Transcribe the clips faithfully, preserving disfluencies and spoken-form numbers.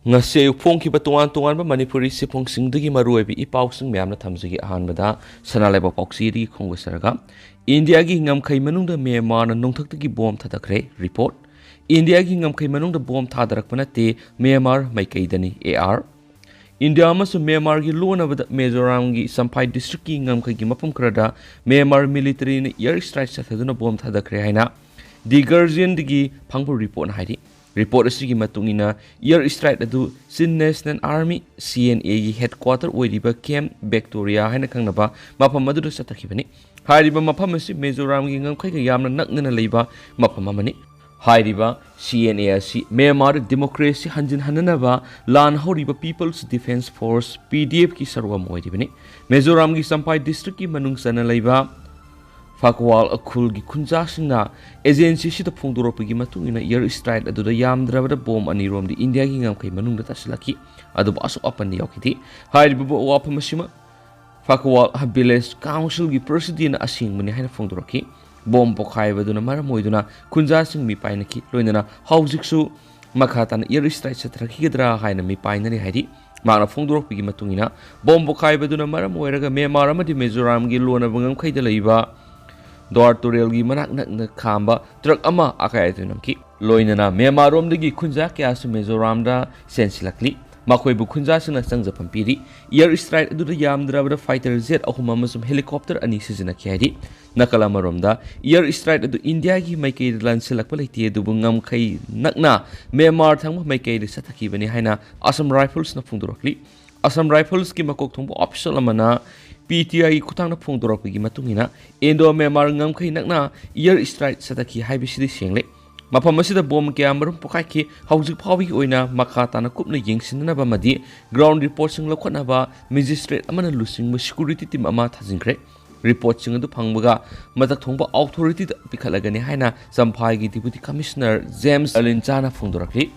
ꯉꯁꯤ ꯑꯌꯨꯛ ꯐꯣꯡꯈꯤꯕ ꯇꯣꯉꯥꯟ ꯇꯣꯉꯥꯟꯕ ꯃꯅꯤꯄꯨꯔꯤ ꯁꯤꯐꯣꯡꯁꯤꯡꯗꯒꯤ ꯃꯔꯨꯑꯣꯏꯕ ꯏ ꯄꯥꯎꯁꯤꯡ ꯃꯌꯥꯝꯅ ꯊꯝꯖꯒꯦ꯫ ꯑꯍꯥꯟꯕꯗ ꯁꯅꯥ ꯂꯩꯕꯥꯛ ꯄꯥꯎꯆꯦꯗꯒꯤ ꯈꯣꯡꯗꯣꯛꯆꯔꯒ, ꯏꯟꯗꯤꯌꯥꯒꯤ ꯉꯝꯈꯩ ꯃꯅꯨꯡꯗ ꯃ꯭ꯌꯥꯟꯃꯥꯔꯅ ꯅꯣꯡꯊꯛꯇꯒꯤ ꯕꯣꯝ ꯊꯥꯗꯈ꯭ꯔꯦ꯫ ꯔꯤꯄꯣꯔꯠ: ꯏꯟꯗꯤꯌꯥꯒꯤ ꯉꯝꯈꯩ ꯃꯅꯨꯡꯗ ꯕꯣꯝ ꯊꯥꯗꯔꯛꯄ ꯅꯠꯇꯦ, ꯃ꯭ꯌꯥꯟꯃꯥꯔ ꯃꯥꯏꯀꯩꯗꯅꯤ꯫ ꯑꯦ ꯑꯥꯔ: ꯏꯟꯗꯤꯌꯥ ꯑꯃꯁꯨꯡ ꯃ꯭ꯌꯥꯟꯃꯥꯔꯒꯤ ꯂꯣꯟꯅꯕꯗ ꯃꯤꯖꯣꯔꯥꯝꯒꯤ ꯆꯝꯐꯥꯏ ꯗꯤꯁꯇ꯭ꯔꯤꯛꯀꯤ ꯉꯝꯈꯩꯒꯤ ꯃꯐꯝ ꯈꯔꯗ ꯃ꯭ꯌꯥꯟꯃꯥꯔ ꯃꯤꯂꯤꯇꯔꯤꯅ ꯏꯌꯔ ꯏꯁꯇ꯭ꯔꯥꯏꯛ ꯆꯠꯊꯗꯨꯅ ꯕꯣꯝ ꯊꯥꯗꯈ꯭ꯔꯦ ꯍꯥꯏꯅ ꯗꯤ ꯒꯥꯔꯖꯤꯌꯟꯗꯒꯤ ꯐꯪꯕ ꯔꯤꯄꯣꯔꯠꯅ ꯍꯥꯏꯔꯤ꯫ ꯔꯤꯄꯣꯔꯠ ꯑꯁꯤꯒꯤ ꯃꯇꯨꯡ ꯏꯟꯅ, ꯏꯌꯔ ꯏꯁꯇ꯭ꯔꯥꯏꯛ ꯑꯗꯨ ꯆꯤꯟ ꯅꯦꯁꯅꯦꯜ ꯑꯥꯔꯃꯤ, ꯁꯤ ꯑꯦꯟ ꯑꯦꯒꯤ ꯍꯦꯗꯀ꯭ꯋꯥꯇꯔ ꯑꯣꯏꯔꯤꯕ ꯀꯦꯝꯞ ꯕꯦꯛꯇꯣꯔꯤꯌꯥ ꯍꯥꯏꯅ ꯈꯪꯅꯕ ꯃꯐꯝ ꯑꯗꯨꯗ ꯆꯠꯊꯈꯤꯕꯅꯤ꯫ ꯍꯥꯏꯔꯤꯕ ꯃꯐꯝ ꯑꯁꯤ ꯃꯤꯖꯣꯔꯥꯝꯒꯤ ꯉꯝꯈꯩꯒ ꯌꯥꯝꯅ ꯅꯛꯅꯅ ꯂꯩꯕ ꯃꯐꯝ ꯑꯃꯅꯤ꯫ ꯍꯥꯏꯔꯤꯕ ꯁꯤ ꯑꯦꯟ ꯑꯦ ꯑꯁꯤ ꯃ꯭ꯌꯥꯟꯃꯥꯔ ꯗꯤꯃꯣꯀ꯭ꯔꯦꯁꯤ ꯍꯟꯖꯤꯟꯍꯟꯅꯅꯕ ꯂꯥꯟ ꯍꯧꯔꯤꯕ ꯄꯤꯄꯜꯁ ꯗꯤꯐꯦꯟꯁ ꯐꯣꯔꯁ, ꯄꯤ ꯗꯤ ꯑꯦꯐꯀꯤ ꯁꯔꯨꯛ ꯑꯃ ꯑꯣꯏꯔꯤꯕꯅꯤ꯫ ꯃꯤꯖꯣꯔꯥꯝꯒꯤ ꯆꯝꯐꯥꯏ ꯗꯤꯁꯇ꯭ꯔꯤꯛꯀꯤ ꯃꯅꯨꯡ ꯆꯟꯅ ꯂꯩꯕ ꯐꯥꯀꯋꯥꯜ ꯈꯨꯜꯒꯤ ꯈꯨꯟꯖꯥꯁꯤꯡꯅ ꯑꯦꯖꯦꯟꯁꯤꯁꯤꯗ ꯐꯣꯡꯗꯣꯔꯛꯄꯒꯤ ꯃꯇꯨꯡ ꯏꯟꯅ, ꯏꯌꯔ ꯏꯁꯇ꯭ꯔꯥꯏꯛ ꯑꯗꯨꯗ ꯌꯥꯝꯗ꯭ꯔꯕꯗ ꯕꯣꯝ ꯑꯅꯤꯔꯣꯝꯗꯤ ꯏꯟꯗꯤꯌꯥꯒꯤ ꯉꯝꯈꯩ ꯃꯅꯨꯡꯗ ꯇꯥꯁꯤꯜꯂꯛꯈꯤ, ꯑꯗꯨꯕꯨ ꯑꯁꯣꯛ ꯑꯄꯟ ꯌꯥꯎꯈꯤꯗꯦ꯫ ꯍꯥꯏꯔꯤꯕ ꯋꯥꯐꯝ ꯑꯁꯤꯃꯛ ꯐꯥꯀꯋꯥꯜ ꯚꯤꯂꯦꯖ ꯀꯥꯎꯟꯁꯤꯜꯒꯤ ꯄ꯭ꯔꯁꯤꯗꯦꯟꯅ ꯑꯁꯦꯡꯕꯅꯤ ꯍꯥꯏꯅ ꯐꯣꯡꯗꯣꯔꯛꯈꯤ꯫ ꯕꯣꯝ ꯄꯣꯈꯥꯏꯕꯗꯨꯅ ꯃꯔꯝ ꯑꯣꯏꯗꯨꯅ ꯈꯨꯟꯖꯥꯁꯤꯡ ꯃꯤꯄꯥꯏꯅꯈꯤ, ꯂꯣꯏꯅꯅ ꯍꯧꯖꯤꯛꯁꯨ ꯃꯈꯥ ꯇꯥꯅ ꯏꯌꯔ ꯏꯁꯇ꯭ꯔꯥꯏꯛ ꯆꯠꯊꯔꯛꯈꯤꯒꯗ꯭ꯔꯥ ꯍꯥꯏꯅ ꯃꯤꯄꯥꯏꯅꯔꯤ ꯍꯥꯏꯔꯤ꯫ ꯃꯍꯥꯛꯅ ꯐꯣꯡꯗꯣꯔꯛꯄꯒꯤ ꯃꯇꯨꯡ ꯏꯟꯅ, ꯕꯣꯝ ꯄꯣꯈꯥꯏꯕꯗꯨꯅ ꯃꯔꯝ ꯑꯣꯏꯔꯒ ꯃ꯭ꯌꯥꯟꯃꯥꯔ ꯑꯃꯗꯤ ꯃꯤꯖꯣꯔꯥꯝꯒꯤ ꯂꯣꯟꯅꯕ ꯉꯝꯈꯩꯗ ꯂꯩꯕ ꯗꯣꯔ ꯇꯨꯔꯦꯜꯒꯤ ꯃꯅꯥꯛ ꯅꯛꯅ ꯈꯥꯝꯕ ꯇ꯭ꯔꯛ ꯑꯃ ꯑꯀꯥꯏ ꯑꯇꯣꯏ ꯅꯪꯈꯤ꯫ ꯂꯣꯏꯅꯅ ꯃ꯭ꯌꯥꯟꯃꯥꯔꯔꯣꯝꯗꯒꯤ ꯈꯨꯟꯖꯥ ꯀꯌꯥꯁꯨ ꯃꯤꯖꯣꯔꯥꯝꯗ ꯆꯦꯟꯁꯤꯜꯂꯛꯂꯤ꯫ ꯃꯈꯣꯏꯕꯨ ꯈꯨꯟꯖꯥꯁꯤꯡꯅ ꯆꯪꯖꯐꯝ ꯄꯤꯔꯤ꯫ ꯏꯌꯔ ꯏꯁꯇ꯭ꯔꯥꯏꯛ ꯑꯗꯨꯗ ꯌꯥꯝꯗ꯭ꯔꯕꯗ ꯐꯥꯏꯇꯔ ꯖꯦꯠ ꯑꯍꯨꯝ ꯑꯃꯁꯨꯡ ꯍꯦꯂꯤꯀꯣꯞꯇꯔ ꯑꯅꯤ ꯁꯤꯖꯤꯟꯅꯈꯤ ꯍꯥꯏꯔꯤ꯫ ꯅꯥꯀꯜ ꯑꯃꯔꯣꯝꯗ, ꯏꯌꯔ ꯏꯁꯇ꯭ꯔꯥꯏꯛ ꯑꯗꯨ ꯏꯟꯗꯤꯌꯥꯒꯤ ꯃꯥꯏꯀꯩꯗ ꯂꯥꯟꯁꯤꯜꯂꯛꯄ ꯂꯩꯇꯦ, ꯑꯗꯨꯕꯨ ꯉꯝꯈꯩ ꯅꯛꯅ ꯃ꯭ꯌꯥꯟꯃꯥꯔ ꯊꯪꯕ ꯃꯥꯏꯀꯩꯗ ꯆꯠꯊꯈꯤꯕꯅꯤ ꯍꯥꯏꯅ ꯑꯁꯥꯝ ꯔꯥꯏꯐꯜꯁꯅ ꯐꯣꯡꯗꯣꯔꯛꯂꯤ꯫ ꯑꯁꯥꯝ ꯔꯥꯏꯐꯜꯁꯀꯤ ꯃꯀꯣꯛ ꯊꯣꯡꯕ ꯑꯣꯐꯤꯁꯤꯌꯦꯜ ꯑꯃꯅ ꯄꯤ ꯇꯤ ꯑꯥꯏꯒꯤ ꯈꯨꯠꯊꯥꯡꯗ ꯐꯣꯡꯗꯣꯔꯛꯄꯒꯤ ꯃꯇꯨꯡ ꯏꯟꯅ, ꯏꯟꯗꯣ ꯃ꯭ꯌꯥꯟꯃꯥꯔ ꯉꯝꯈꯩ ꯅꯛꯅ ꯏꯌꯔ ꯏꯁꯇ꯭ꯔꯥꯏꯛ ꯆꯠꯊꯈꯤ ꯍꯥꯏꯕꯁꯤꯗꯤ ꯁꯦꯡꯂꯦ꯫ ꯃꯐꯝ ꯑꯁꯤꯗ ꯕꯣꯝ ꯀꯌꯥ ꯃꯔꯨꯝ ꯄꯣꯈꯥꯏꯈꯤ꯫ ꯍꯧꯖꯤꯛ ꯐꯥꯎꯕꯒꯤ ꯑꯣꯏꯅ ꯃꯈꯥ ꯇꯥꯅ ꯀꯨꯞꯅ ꯌꯦꯡꯁꯤꯟꯅꯅꯕ ꯑꯃꯗꯤ ꯒ꯭ꯔꯥꯎꯟ ꯔꯤꯄꯣꯔꯠꯁꯤꯡ ꯂꯧꯈꯠꯅꯕ ꯃꯦꯖꯤꯁꯇ꯭ꯔꯦꯠ ꯑꯃꯅ ꯂꯨꯆꯤꯡꯕ ꯁꯦꯀ꯭ꯌꯨꯔꯤꯇꯤ ꯇꯤꯝ ꯑꯃ ꯊꯥꯖꯤꯟꯈ꯭ꯔꯦ꯫ ꯔꯤꯄꯣꯔꯠꯁꯤꯡ ꯑꯗꯨ ꯐꯪꯕꯒ ꯃꯊꯛ ꯊꯣꯡꯕ ꯑꯣꯊꯣꯔꯤꯇꯤꯗ ꯄꯤꯈꯠꯂꯒꯅꯤ ꯍꯥꯏꯅ ꯆꯝꯐꯥꯏꯒꯤ ꯗꯤꯄꯨꯇꯤ ꯀꯃꯤꯁꯅꯔ ꯖꯦꯝꯁ ꯑꯂꯤꯟꯆꯥꯅ ꯐꯣꯡꯗꯣꯔꯛꯂꯤ꯫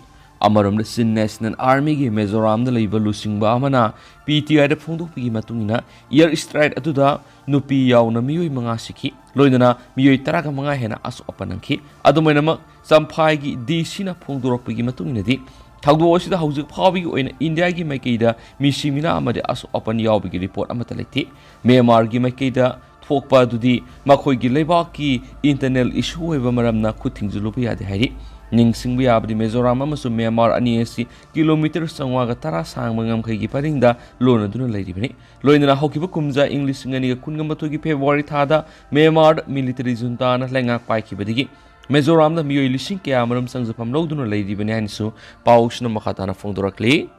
ꯑꯃꯔꯣꯝꯗ, ꯆꯤꯟ ꯅꯦꯁꯅꯦꯜ ꯑꯥꯔꯃꯤꯒꯤ ꯃꯤꯖꯣꯔꯥꯝꯗ ꯂꯩꯕ ꯂꯨꯆꯤꯡꯕ ꯑꯃꯅ ꯄꯤ ꯇꯤ ꯑꯥꯏꯗ ꯐꯣꯡꯗꯣꯛꯄꯒꯤ ꯃꯇꯨꯡ ꯏꯟꯅ, ꯏꯌꯔ ꯏꯁꯇ꯭ꯔꯥꯏꯛ ꯑꯗꯨꯗ ꯅꯨꯄꯤ ꯌꯥꯎꯅ ꯃꯤꯑꯣꯏ ꯃꯉꯥ ꯁꯤꯈꯤ, ꯂꯣꯏꯅꯅ ꯃꯤꯑꯣꯏ ꯇꯔꯥꯒ ꯃꯉꯥ ꯍꯦꯟꯅ ꯑꯁꯣꯛ ꯑꯄꯟ ꯅꯪꯈꯤ꯫ ꯑꯗꯨꯝ ꯑꯣꯏꯅꯃꯛ, ꯆꯝꯐꯥꯏꯒꯤ ꯗꯤ ꯁꯤꯅ ꯐꯣꯡꯗꯣꯔꯛꯄꯒꯤ ꯃꯇꯨꯡ ꯏꯟꯅꯗꯤ, ꯊꯧꯗꯣꯛ ꯑꯁꯤꯗ ꯍꯧꯖꯤꯛ ꯐꯥꯎꯕꯒꯤ ꯑꯣꯏꯅ ꯏꯟꯗꯤꯌꯥꯒꯤ ꯃꯥꯏꯀꯩꯗ ꯃꯤꯁꯤ ꯃꯤꯅꯥ ꯑꯃꯗꯤ ꯑꯁꯣꯛ ꯑꯄꯟ ꯌꯥꯎꯕꯒꯤ ꯔꯤꯄꯣꯔꯠ ꯑꯃꯠꯇ ꯂꯩꯇꯦ꯫ ꯃ꯭ꯌꯥꯟꯃꯥꯔꯒꯤ ꯃꯥꯏꯀꯩꯗ ꯊꯣꯛꯄ ꯑꯗꯨꯗꯤ ꯃꯈꯣꯏꯒꯤ ꯂꯩꯕꯥꯛꯀꯤ internal issue ꯑꯣꯏꯕ ꯃꯔꯝꯅ ꯈꯨꯠ ꯊꯤꯡꯖꯤꯜꯂꯨꯕ ꯌꯥꯗꯦ ꯍꯥꯏꯔꯤ꯫ ꯅꯤꯡꯁꯤꯡꯕ ꯌꯥꯕꯗꯤ ꯃꯤꯖꯣꯔꯥꯝ ꯑꯃꯁꯨꯡ ꯃ꯭ꯌꯥꯟꯃꯥꯔ ꯑꯅꯤ ꯑꯁꯤ ꯀꯤꯂꯣꯃꯤꯇꯔ ꯆꯥꯝꯃꯉꯥꯒ ꯇꯔꯥ ꯁꯥꯡꯕ ꯉꯝꯈꯩꯒꯤ ꯄꯔꯤꯡꯗ ꯂꯣꯟꯅꯗꯨꯅ ꯂꯩꯔꯤꯕꯅꯤ꯫ ꯂꯣꯏꯅꯅ ꯍꯧꯈꯤꯕ ꯀꯨꯝꯖꯥ ꯏꯪ ꯂꯤꯁꯤꯡ ꯑꯅꯤꯒ ꯀꯨꯟꯒ ꯃꯥꯊꯣꯏꯒꯤ ꯐꯦꯕ꯭ꯔꯨꯋꯥꯔꯤ ꯊꯥꯗ ꯃ꯭ꯌꯥꯟꯃꯥꯔ military juntaꯅ ꯂꯩꯉꯥꯛ ꯄꯥꯏꯈꯤꯕꯗꯒꯤ ꯃꯤꯖꯣꯔꯥꯝꯗ ꯃꯤꯑꯣꯏ ꯂꯤꯁꯤꯡ ꯀꯌꯥ ꯃꯔꯨꯝ ꯆꯪꯖꯐꯝ ꯂꯧꯗꯨꯅ ꯂꯩꯔꯤꯕꯅꯤ ꯍꯥꯏꯅꯁꯨ ꯄꯥꯎꯁꯤꯅ ꯃꯈꯥ ꯇꯥꯅ ꯐꯣꯡꯗꯣꯔꯛꯂꯤ꯫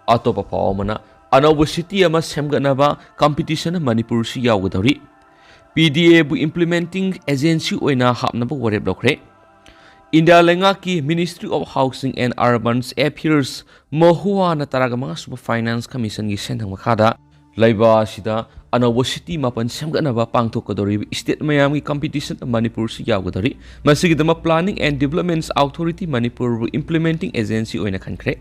ꯑꯇꯣꯞꯄ ꯄꯥꯎ ꯑꯃꯅ, ꯑꯅꯧꯕ city ꯑꯃ ꯁꯦꯝꯒꯠꯅꯕ competition ꯃꯅꯤꯄꯨꯔꯁꯨ ꯌꯥꯎꯒꯗꯧꯔꯤ꯫ P D Aꯕꯨ implementing agency ꯑꯣꯏꯅ ꯍꯥꯞꯅꯕ ꯋꯥꯔꯦꯞ ꯂꯧꯈ꯭ꯔꯦ꯫ ꯏꯟꯗꯤꯌꯥ ꯂꯩꯉꯥꯛꯀꯤ Ministry of Housing and Urban Affairs, ꯃꯍꯨꯋꯥꯅ ꯇꯔꯥꯃꯉꯥ ꯁꯨꯕ Finance Commissionꯒꯤ ꯁꯦꯟꯊꯪ ꯃꯈꯥꯗ ꯂꯩꯕꯥꯛ ꯑꯁꯤꯗ ꯑꯅꯧꯕ city ꯃꯥꯄꯟ ꯁꯦꯝꯒꯠꯅꯕ ꯄꯥꯡꯊꯣꯛꯀꯗꯧꯔꯤꯕ state ꯃꯌꯥꯝꯒꯤ competition ꯃꯅꯤꯄꯨꯔꯁꯨ ꯌꯥꯎꯒꯗꯧꯔꯤ꯫ ꯃꯁꯤꯒꯤꯗꯃꯛ Planning and Development Authority ꯃꯅꯤꯄꯨꯔꯕꯨ implementing agency ꯑꯣꯏꯅ ꯈꯟꯈ꯭ꯔꯦ꯫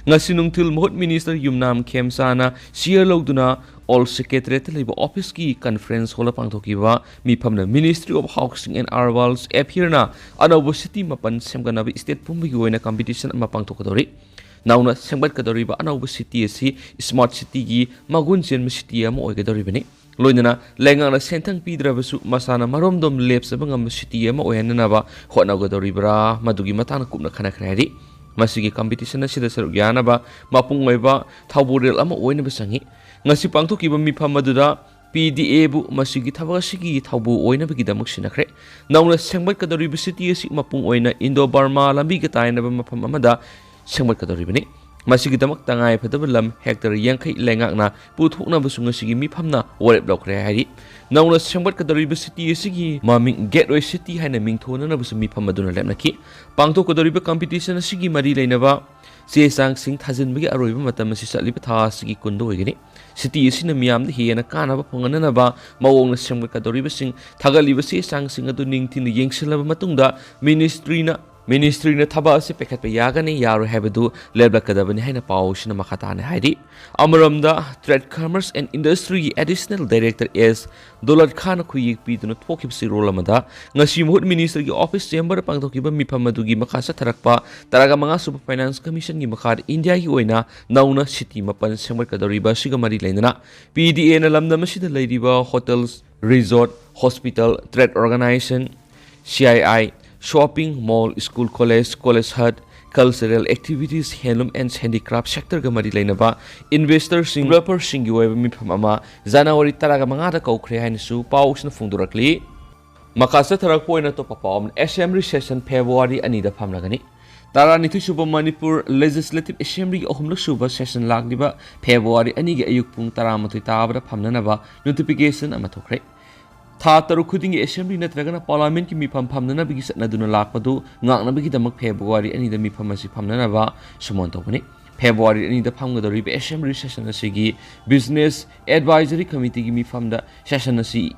ꯉꯁꯤ ꯅꯨꯡꯊꯤꯜ ꯃꯍꯨꯠ Minister ꯌꯨꯝꯅꯥꯝ ꯈꯦꯝꯆꯥꯅ chair ꯂꯧꯗꯨꯅ Old Secretariatꯇ ꯂꯩꯕ officeꯀꯤ conference hallꯗ ꯄꯥꯡꯊꯣꯛꯈꯤꯕ ꯃꯤꯐꯝꯗ Ministry of Housing and Urban Affairꯅ ꯑꯅꯧꯕ city ꯃꯥꯄꯟ ꯁꯦꯝꯒꯠꯅꯕ state ꯄꯨꯝꯕꯒꯤ ꯑꯣꯏꯅ competition ꯑꯃ ꯄꯥꯡꯊꯣꯛꯀꯗꯧꯔꯤ꯫ ꯅꯧꯅ ꯁꯦꯝꯒꯠꯀꯗꯧꯔꯤꯕ ꯑꯅꯧꯕ city ꯑꯁꯤ smart cityꯒꯤ ꯃꯒꯨꯟ ꯆꯦꯟꯕ city ꯑꯃ ꯑꯣꯏꯒꯗꯧꯔꯤꯕꯅꯤ꯫ ꯂꯣꯏꯅꯅ ꯂꯩꯉꯥꯛꯅ ꯁꯦꯟꯊꯪ ꯄꯤꯗ꯭ꯔꯕꯁꯨ ꯃꯁꯥꯅ ꯃꯔꯣꯝꯗꯣꯝ ꯂꯦꯞꯆꯕ ꯉꯝꯕ city ꯑꯃ ꯑꯣꯏꯍꯟꯅꯅꯕ ꯍꯣꯠꯅꯒꯗꯧꯔꯤꯕ꯭ꯔꯥ, ꯃꯗꯨꯒꯤ ꯃꯇꯥꯡꯗ ꯀꯨꯞꯅ ꯈꯟꯅꯈ꯭ꯔꯦ ꯍꯥꯏꯔꯤ꯫ ꯃꯁꯤꯒꯤ competition ꯑꯁꯤꯗ ꯁꯔꯨꯛ ꯌꯥꯅꯕ ꯃꯄꯨꯡ ꯑꯣꯏꯕ ꯊꯧꯕꯨꯔꯦꯜ ꯑꯃ ꯑꯣꯏꯅꯕ ꯆꯪꯏ꯫ ꯉꯁꯤ ꯄꯥꯡꯊꯣꯛꯈꯤꯕ ꯃꯤꯐꯝ ꯑꯗꯨꯗ P D Aꯕꯨ ꯃꯁꯤꯒꯤ ꯊꯕꯛ ꯑꯁꯤꯒꯤ ꯊꯧꯕꯨ ꯑꯣꯏꯅꯕꯒꯤꯗꯃꯛ ꯁꯤꯟꯅꯈ꯭ꯔꯦ꯫ ꯅꯧꯅ ꯁꯦꯝꯒꯠꯀꯗꯧꯔꯤꯕ city ꯑꯁꯤ ꯃꯄꯨꯡ ꯑꯣꯏꯅ Indo-Burma ꯂꯝꯕꯤꯒ ꯇꯥꯏꯅꯕ ꯃꯐꯝ ꯑꯃꯗ ꯁꯦꯝꯒꯠꯀꯗꯧꯔꯤꯕꯅꯤ꯫ ꯃꯁꯤꯒꯤꯗꯃꯛ ꯇꯉꯥꯏꯐꯗꯕ ꯂꯝ hectare ꯌꯥꯡꯈꯩ ꯂꯩꯉꯥꯛꯅ ꯄꯨꯊꯣꯛꯅꯕꯁꯨ ꯉꯁꯤꯒꯤ ꯃꯤꯐꯝꯅ ꯋꯥꯔꯦꯞ ꯂꯧꯈ꯭ꯔꯦ ꯍꯥꯏꯔꯤ꯫ ꯅꯧꯅ ꯁꯦꯝꯒꯠꯀꯗꯧꯔꯤꯕ city ꯑꯁꯤꯒꯤ ꯃꯃꯤꯡ Gateway City ꯍꯥꯏꯅ ꯃꯤꯡꯊꯣꯟꯅꯅꯕꯁꯨ ꯃꯤꯐꯝ ꯑꯗꯨꯅ ꯂꯦꯞꯅꯈꯤ꯫ ꯄꯥꯡꯊꯣꯛꯀꯗꯧꯔꯤꯕ competition ꯑꯁꯤꯒꯤ ꯃꯔꯤ ꯂꯩꯅꯕ ꯆꯦ ꯆꯥꯡꯁꯤꯡ ꯊꯥꯖꯤꯟꯕꯒꯤ ꯑꯔꯣꯏꯕ ꯃꯇꯝ ꯑꯁꯤ ꯆꯠꯂꯤꯕ ꯊꯥ ꯑꯁꯤꯒꯤ ꯀꯨꯟꯗ ꯑꯣꯏꯒꯅꯤ꯫ City ꯑꯁꯤꯅ ꯃꯤꯌꯥꯝꯗ ꯍꯦꯟꯅ ꯀꯥꯟꯅꯕ ꯐꯪꯍꯟꯅꯅꯕ ꯃꯑꯣꯡꯅ ꯁꯦꯝꯒꯠꯀꯗꯧꯔꯤꯕꯁꯤꯡ ꯊꯥꯒꯠꯂꯤꯕ ꯆꯦ ꯆꯥꯡꯁꯤꯡ ꯑꯗꯨ ꯅꯤꯡꯊꯤꯅ ꯌꯦꯡꯁꯤꯜꯂꯕ ꯃꯇꯨꯡꯗ ministryꯅ ꯃꯤꯅꯤꯁꯇ꯭ꯔꯤꯅ ꯊꯕꯛ ꯑꯁꯤ ꯄꯥꯏꯈꯠꯄ ꯌꯥꯒꯅꯤ ꯌꯥꯔꯣꯏ ꯍꯥꯏꯕꯗꯨ ꯂꯦꯞꯂꯛꯀꯗꯕꯅꯤ ꯍꯥꯏꯅ ꯄꯥꯎꯁꯤꯅ ꯃꯈꯥ ꯇꯥꯅ ꯍꯥꯏꯔꯤ꯫ ꯑꯃꯔꯣꯝꯗ, Trade, Commerce and Industryꯒꯤ Additional Director S ꯗꯣꯂꯠ ꯈꯥꯟꯅ ꯈꯨꯌꯦꯛ ꯄꯤꯗꯨꯅ ꯊꯣꯛꯈꯤꯕ ꯆꯦꯔꯣꯜ ꯑꯃꯗ, ꯉꯁꯤ ꯃꯍꯨꯠ ꯃꯤꯅꯤꯁꯇꯔꯒꯤ ꯑꯣꯐꯤꯁ ꯆꯦꯝꯕꯔꯗ ꯄꯥꯡꯊꯣꯛꯈꯤꯕ ꯃꯤꯐꯝ ꯑꯗꯨꯒꯤ ꯃꯈꯥ ꯆꯠꯊꯔꯛꯄ ꯇꯔꯥꯒ ꯃꯉꯥ ꯁꯨꯕ ꯐꯥꯏꯅꯥꯟꯁ ꯀꯃꯤꯁꯟꯒꯤ ꯃꯈꯥꯗ ꯏꯟꯗꯤꯌꯥꯒꯤ ꯑꯣꯏꯅ ꯅꯧꯅ ꯁꯤꯇꯤ ꯃꯥꯄꯟ ꯁꯦꯝꯒꯠꯀꯗꯧꯔꯤꯕ ꯑꯁꯤꯒ ꯃꯔꯤ ꯂꯩꯅꯅ, ꯄꯤ ꯗꯤ ꯑꯦꯅ ꯂꯝꯗꯝ ꯑꯁꯤꯗ ꯂꯩꯔꯤꯕ hotels, resort, hospital, trade organisation, C I I, shopping mall, school, college, college hut, cultural activities, ꯍꯦꯟꯂꯨꯝ ꯑꯦꯟ ꯍꯦꯟꯗꯤꯀ꯭ꯔꯥꯐ ꯁꯦꯛꯇꯔꯒ ꯃꯔꯤ ꯂꯩꯅꯕ ꯏꯟꯚꯦꯁꯇꯔꯁꯤꯡ, ꯗꯤꯕꯦꯂꯄꯔꯁꯤꯡꯒꯤ ꯑꯣꯏꯕ ꯃꯤꯐꯝ ꯑꯃ ꯖꯅꯋꯥꯔꯤ ꯇꯔꯥꯒ ꯃꯉꯥꯗ ꯀꯧꯈ꯭ꯔꯦ ꯍꯥꯏꯅꯁꯨ ꯄꯥꯎꯁꯤꯅ ꯐꯣꯡꯗꯣꯔꯛꯂꯤ꯫ ꯃꯈꯥ ꯆꯠꯊꯔꯛꯄ ꯑꯣꯏꯅ ꯑꯇꯣꯞꯄ ꯄꯥꯎ ꯑꯃꯅ, ꯑꯦꯁꯦꯝꯕ꯭ꯂꯤ ꯁꯦꯁꯟ ꯐꯦꯕ꯭ꯔꯨꯋꯥꯔꯤ ꯑꯅꯤꯗ ꯐꯝꯂꯒꯅꯤ꯫ ꯇꯔꯥꯅꯤꯊꯣꯏ ꯁꯨꯕ ꯃꯅꯤꯄꯨꯔ ꯂꯦꯖꯤꯁꯂꯦꯇꯤꯚ ꯑꯦꯁꯦꯝꯕ꯭ꯂꯤꯒꯤ ꯑꯍꯨꯝꯂꯛ ꯁꯨꯕ ꯁꯦꯁꯟ ꯂꯥꯛꯂꯤꯕ ꯐꯦꯕ꯭ꯔꯨꯋꯥꯔꯤ ꯑꯅꯤꯒꯤ ꯑꯌꯨꯛ ꯄꯨꯡ ꯇꯔꯥꯃꯥꯊꯣꯏ ꯇꯥꯕꯗ ꯐꯝꯅꯅꯕ ꯅꯣꯇꯤꯐꯤꯀꯦꯁꯟ ꯑꯃ ꯊꯣꯛꯈ꯭ꯔꯦ꯫ ꯊꯥ ꯇꯔꯨꯛ ꯈꯨꯗꯤꯡꯒꯤ ꯑꯦꯁꯦꯝꯕ꯭ꯂꯤ ꯅꯠꯇ꯭ꯔꯒꯅ ꯄꯥꯔꯂꯤꯌꯥꯃꯦꯟꯠꯀꯤ ꯃꯤꯐꯝ ꯐꯝꯅꯅꯕꯒꯤ ꯆꯠꯅꯗꯨꯅ ꯂꯥꯛꯄꯗꯨ ꯉꯥꯛꯅꯕꯒꯤꯗꯃꯛ ꯐꯦꯕ꯭ꯔꯨꯋꯥꯔꯤ ꯑꯅꯤꯗ ꯃꯤꯐꯝ ꯑꯁꯤ ꯐꯝꯅꯅꯕ ꯁꯨꯃꯣꯟ ꯇꯧꯕꯅꯤ꯫ ꯐꯦꯕ꯭ꯔꯨꯋꯥꯔꯤ ꯑꯅꯤꯗ ꯐꯝꯒꯗꯧꯔꯤꯕ ꯑꯦꯁꯦꯝꯕ꯭ꯂꯤ ꯁꯦꯁꯟ ꯑꯁꯤꯒꯤ ꯕꯤꯖꯤꯅꯦꯁ ꯑꯦꯗꯚꯥꯏꯖꯔꯤ ꯀꯃꯤꯇꯤꯒꯤ ꯃꯤꯐꯝꯗ ꯁꯦꯁꯟ ꯑꯁꯤ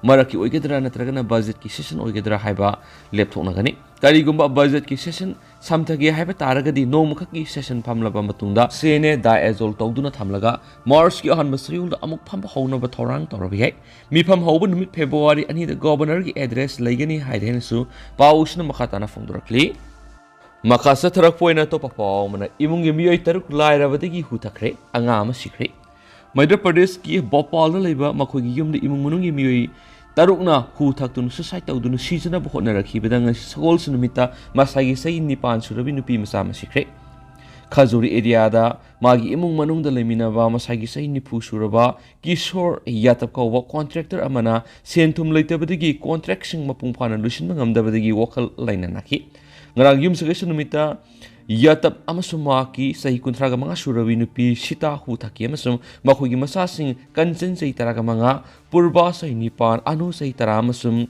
ꯃꯔꯛꯀꯤ ꯑꯣꯏꯒꯗ꯭ꯔꯥ ꯅꯠꯇ꯭ꯔꯒꯅ ꯕꯖꯦꯠꯀꯤ ꯁꯦꯁꯟ ꯑꯣꯏꯒꯗ꯭ꯔꯥ ꯍꯥꯏꯕ ꯂꯦꯞꯊꯣꯛꯅꯒꯅꯤ꯫ ꯀꯔꯤꯒꯨꯝꯕ ꯕꯖꯦꯠꯀꯤ ꯁꯦꯁꯟ ꯁꯝꯊꯒꯦ ꯍꯥꯏꯕ ꯇꯥꯔꯒꯗꯤ ꯅꯣꯡꯃꯈꯛꯀꯤ ꯁꯦꯁꯟ ꯐꯝꯂꯕ ꯃꯇꯨꯡꯗ ꯁꯤ ꯑꯦꯟ ꯑꯦ ꯗꯥꯏꯑꯦꯖꯣꯜ ꯇꯧꯗꯨꯅ ꯊꯝꯂꯒ ꯃꯥꯔꯆꯀꯤ ꯑꯍꯥꯟꯕ ꯆꯌꯣꯜꯗ ꯑꯃꯨꯛ ꯐꯝꯕ ꯍꯧꯅꯕ ꯊꯧꯔꯥꯡ ꯇꯧꯔꯕ ꯌꯥꯏ꯫ ꯃꯤꯐꯝ ꯍꯧꯕ ꯅꯨꯃꯤꯠ ꯐꯦꯕ꯭ꯔꯨꯋꯥꯔꯤ ꯑꯅꯤꯗ ꯒꯣꯚꯔꯅꯔꯒꯤ ꯑꯦꯗ꯭ꯔꯦꯁ ꯂꯩꯒꯅꯤ ꯍꯥꯏꯔꯦ ꯍꯥꯏꯅꯁꯨ ꯄꯥꯎꯁꯤꯅ ꯃꯈꯥ ꯇꯥꯅ ꯐꯣꯡꯗꯣꯔꯛꯂꯤ꯫ ꯃꯈꯥ ꯆꯠꯊꯔꯛꯄ ꯑꯣꯏꯅ ꯑꯇꯣꯞꯄ ꯄꯥꯎ ꯑꯃꯅ, ꯏꯃꯨꯡꯒꯤ ꯃꯤꯑꯣꯏ ꯇꯔꯨꯛ ꯂꯥꯏꯔꯕꯗꯒꯤ ꯍꯨ ꯊꯛꯈ꯭ꯔꯦ, ꯑꯉꯥꯡ ꯑꯃ ꯁꯤꯈ꯭ꯔꯦ꯫ ꯃꯙ꯭ꯌ ꯄ꯭ꯔꯗꯦꯁꯀꯤ ꯚꯣꯄꯥꯜꯗ ꯂꯩꯕ ꯃꯈꯣꯏꯒꯤ ꯌꯨꯝꯗ ꯏꯃꯨꯡ ꯃꯅꯨꯡꯒꯤ ꯃꯤꯑꯣꯏ ꯇꯔꯨꯛꯅ ꯍꯨ ꯊꯛꯇꯨꯅ ꯁꯨꯁꯥꯏꯗ ꯇꯧꯗꯨꯅ ꯁꯤꯖꯅꯕ ꯍꯣꯠꯅꯔꯛꯈꯤꯕꯗ ꯉꯁꯤ ꯁꯒꯣꯜꯁꯦꯟ ꯅꯨꯃꯤꯠꯇ ꯃꯁꯥꯒꯤ ꯆꯍꯤ ꯅꯤꯄꯥꯟ ꯁꯨꯔꯕꯤ ꯅꯨꯄꯤ ꯃꯆꯥ ꯑꯃ ꯁꯤꯈ꯭ꯔꯦ꯫ ꯈꯖꯨꯔꯤ ꯑꯦꯔꯤꯌꯥꯗ ꯃꯥꯒꯤ ꯏꯃꯨꯡ ꯃꯅꯨꯡꯗ ꯂꯩꯃꯤꯟꯅꯕ ꯃꯁꯥꯒꯤ ꯆꯍꯤ ꯅꯤꯐꯨ ꯁꯨꯔꯕ ꯀꯤꯁꯣꯔ ꯌꯥꯗꯕ ꯀꯧꯕ ꯀꯣꯟꯇ꯭ꯔꯦꯛꯇꯔ ꯑꯃꯅ ꯁꯦꯟ ꯊꯨꯝ ꯂꯩꯇꯕꯗꯒꯤ ꯀꯣꯟꯇ꯭ꯔꯦꯛꯁꯤꯡ ꯃꯄꯨꯡ ꯐꯥꯅ ꯂꯣꯏꯁꯤꯟꯕ ꯉꯝꯗꯕꯗꯒꯤ ꯋꯥꯈꯜ ꯂꯩꯅꯥ ꯅꯥꯈꯤ꯫ ꯉꯔꯥꯡ ꯌꯨꯝꯁꯀꯩꯁ ꯅꯨꯃꯤꯠꯇ ꯌꯥꯗꯕ ꯑꯃꯁꯨꯡ ꯃꯍꯥꯛꯀꯤ ꯆꯍꯤ ꯀꯨꯟꯊ꯭ꯔꯥꯒ ꯃꯉꯥ ꯁꯨꯔꯕꯤ ꯅꯨꯄꯤ ꯁꯤꯇꯥ ꯍꯨ ꯊꯛꯈꯤ ꯑꯃꯁꯨꯡ ꯃꯈꯣꯏꯒꯤ ꯃꯆꯥꯁꯤꯡ ꯀꯟꯆꯟ ꯆꯍꯤ ꯇꯔꯥꯒ ꯃꯉꯥ, ꯄꯨꯔꯕꯥ ꯆꯍꯤ ꯅꯤꯄꯥꯟ, ꯑꯅꯨ ꯆꯍꯤ ꯇꯔꯥ ꯑꯃꯁꯨꯡ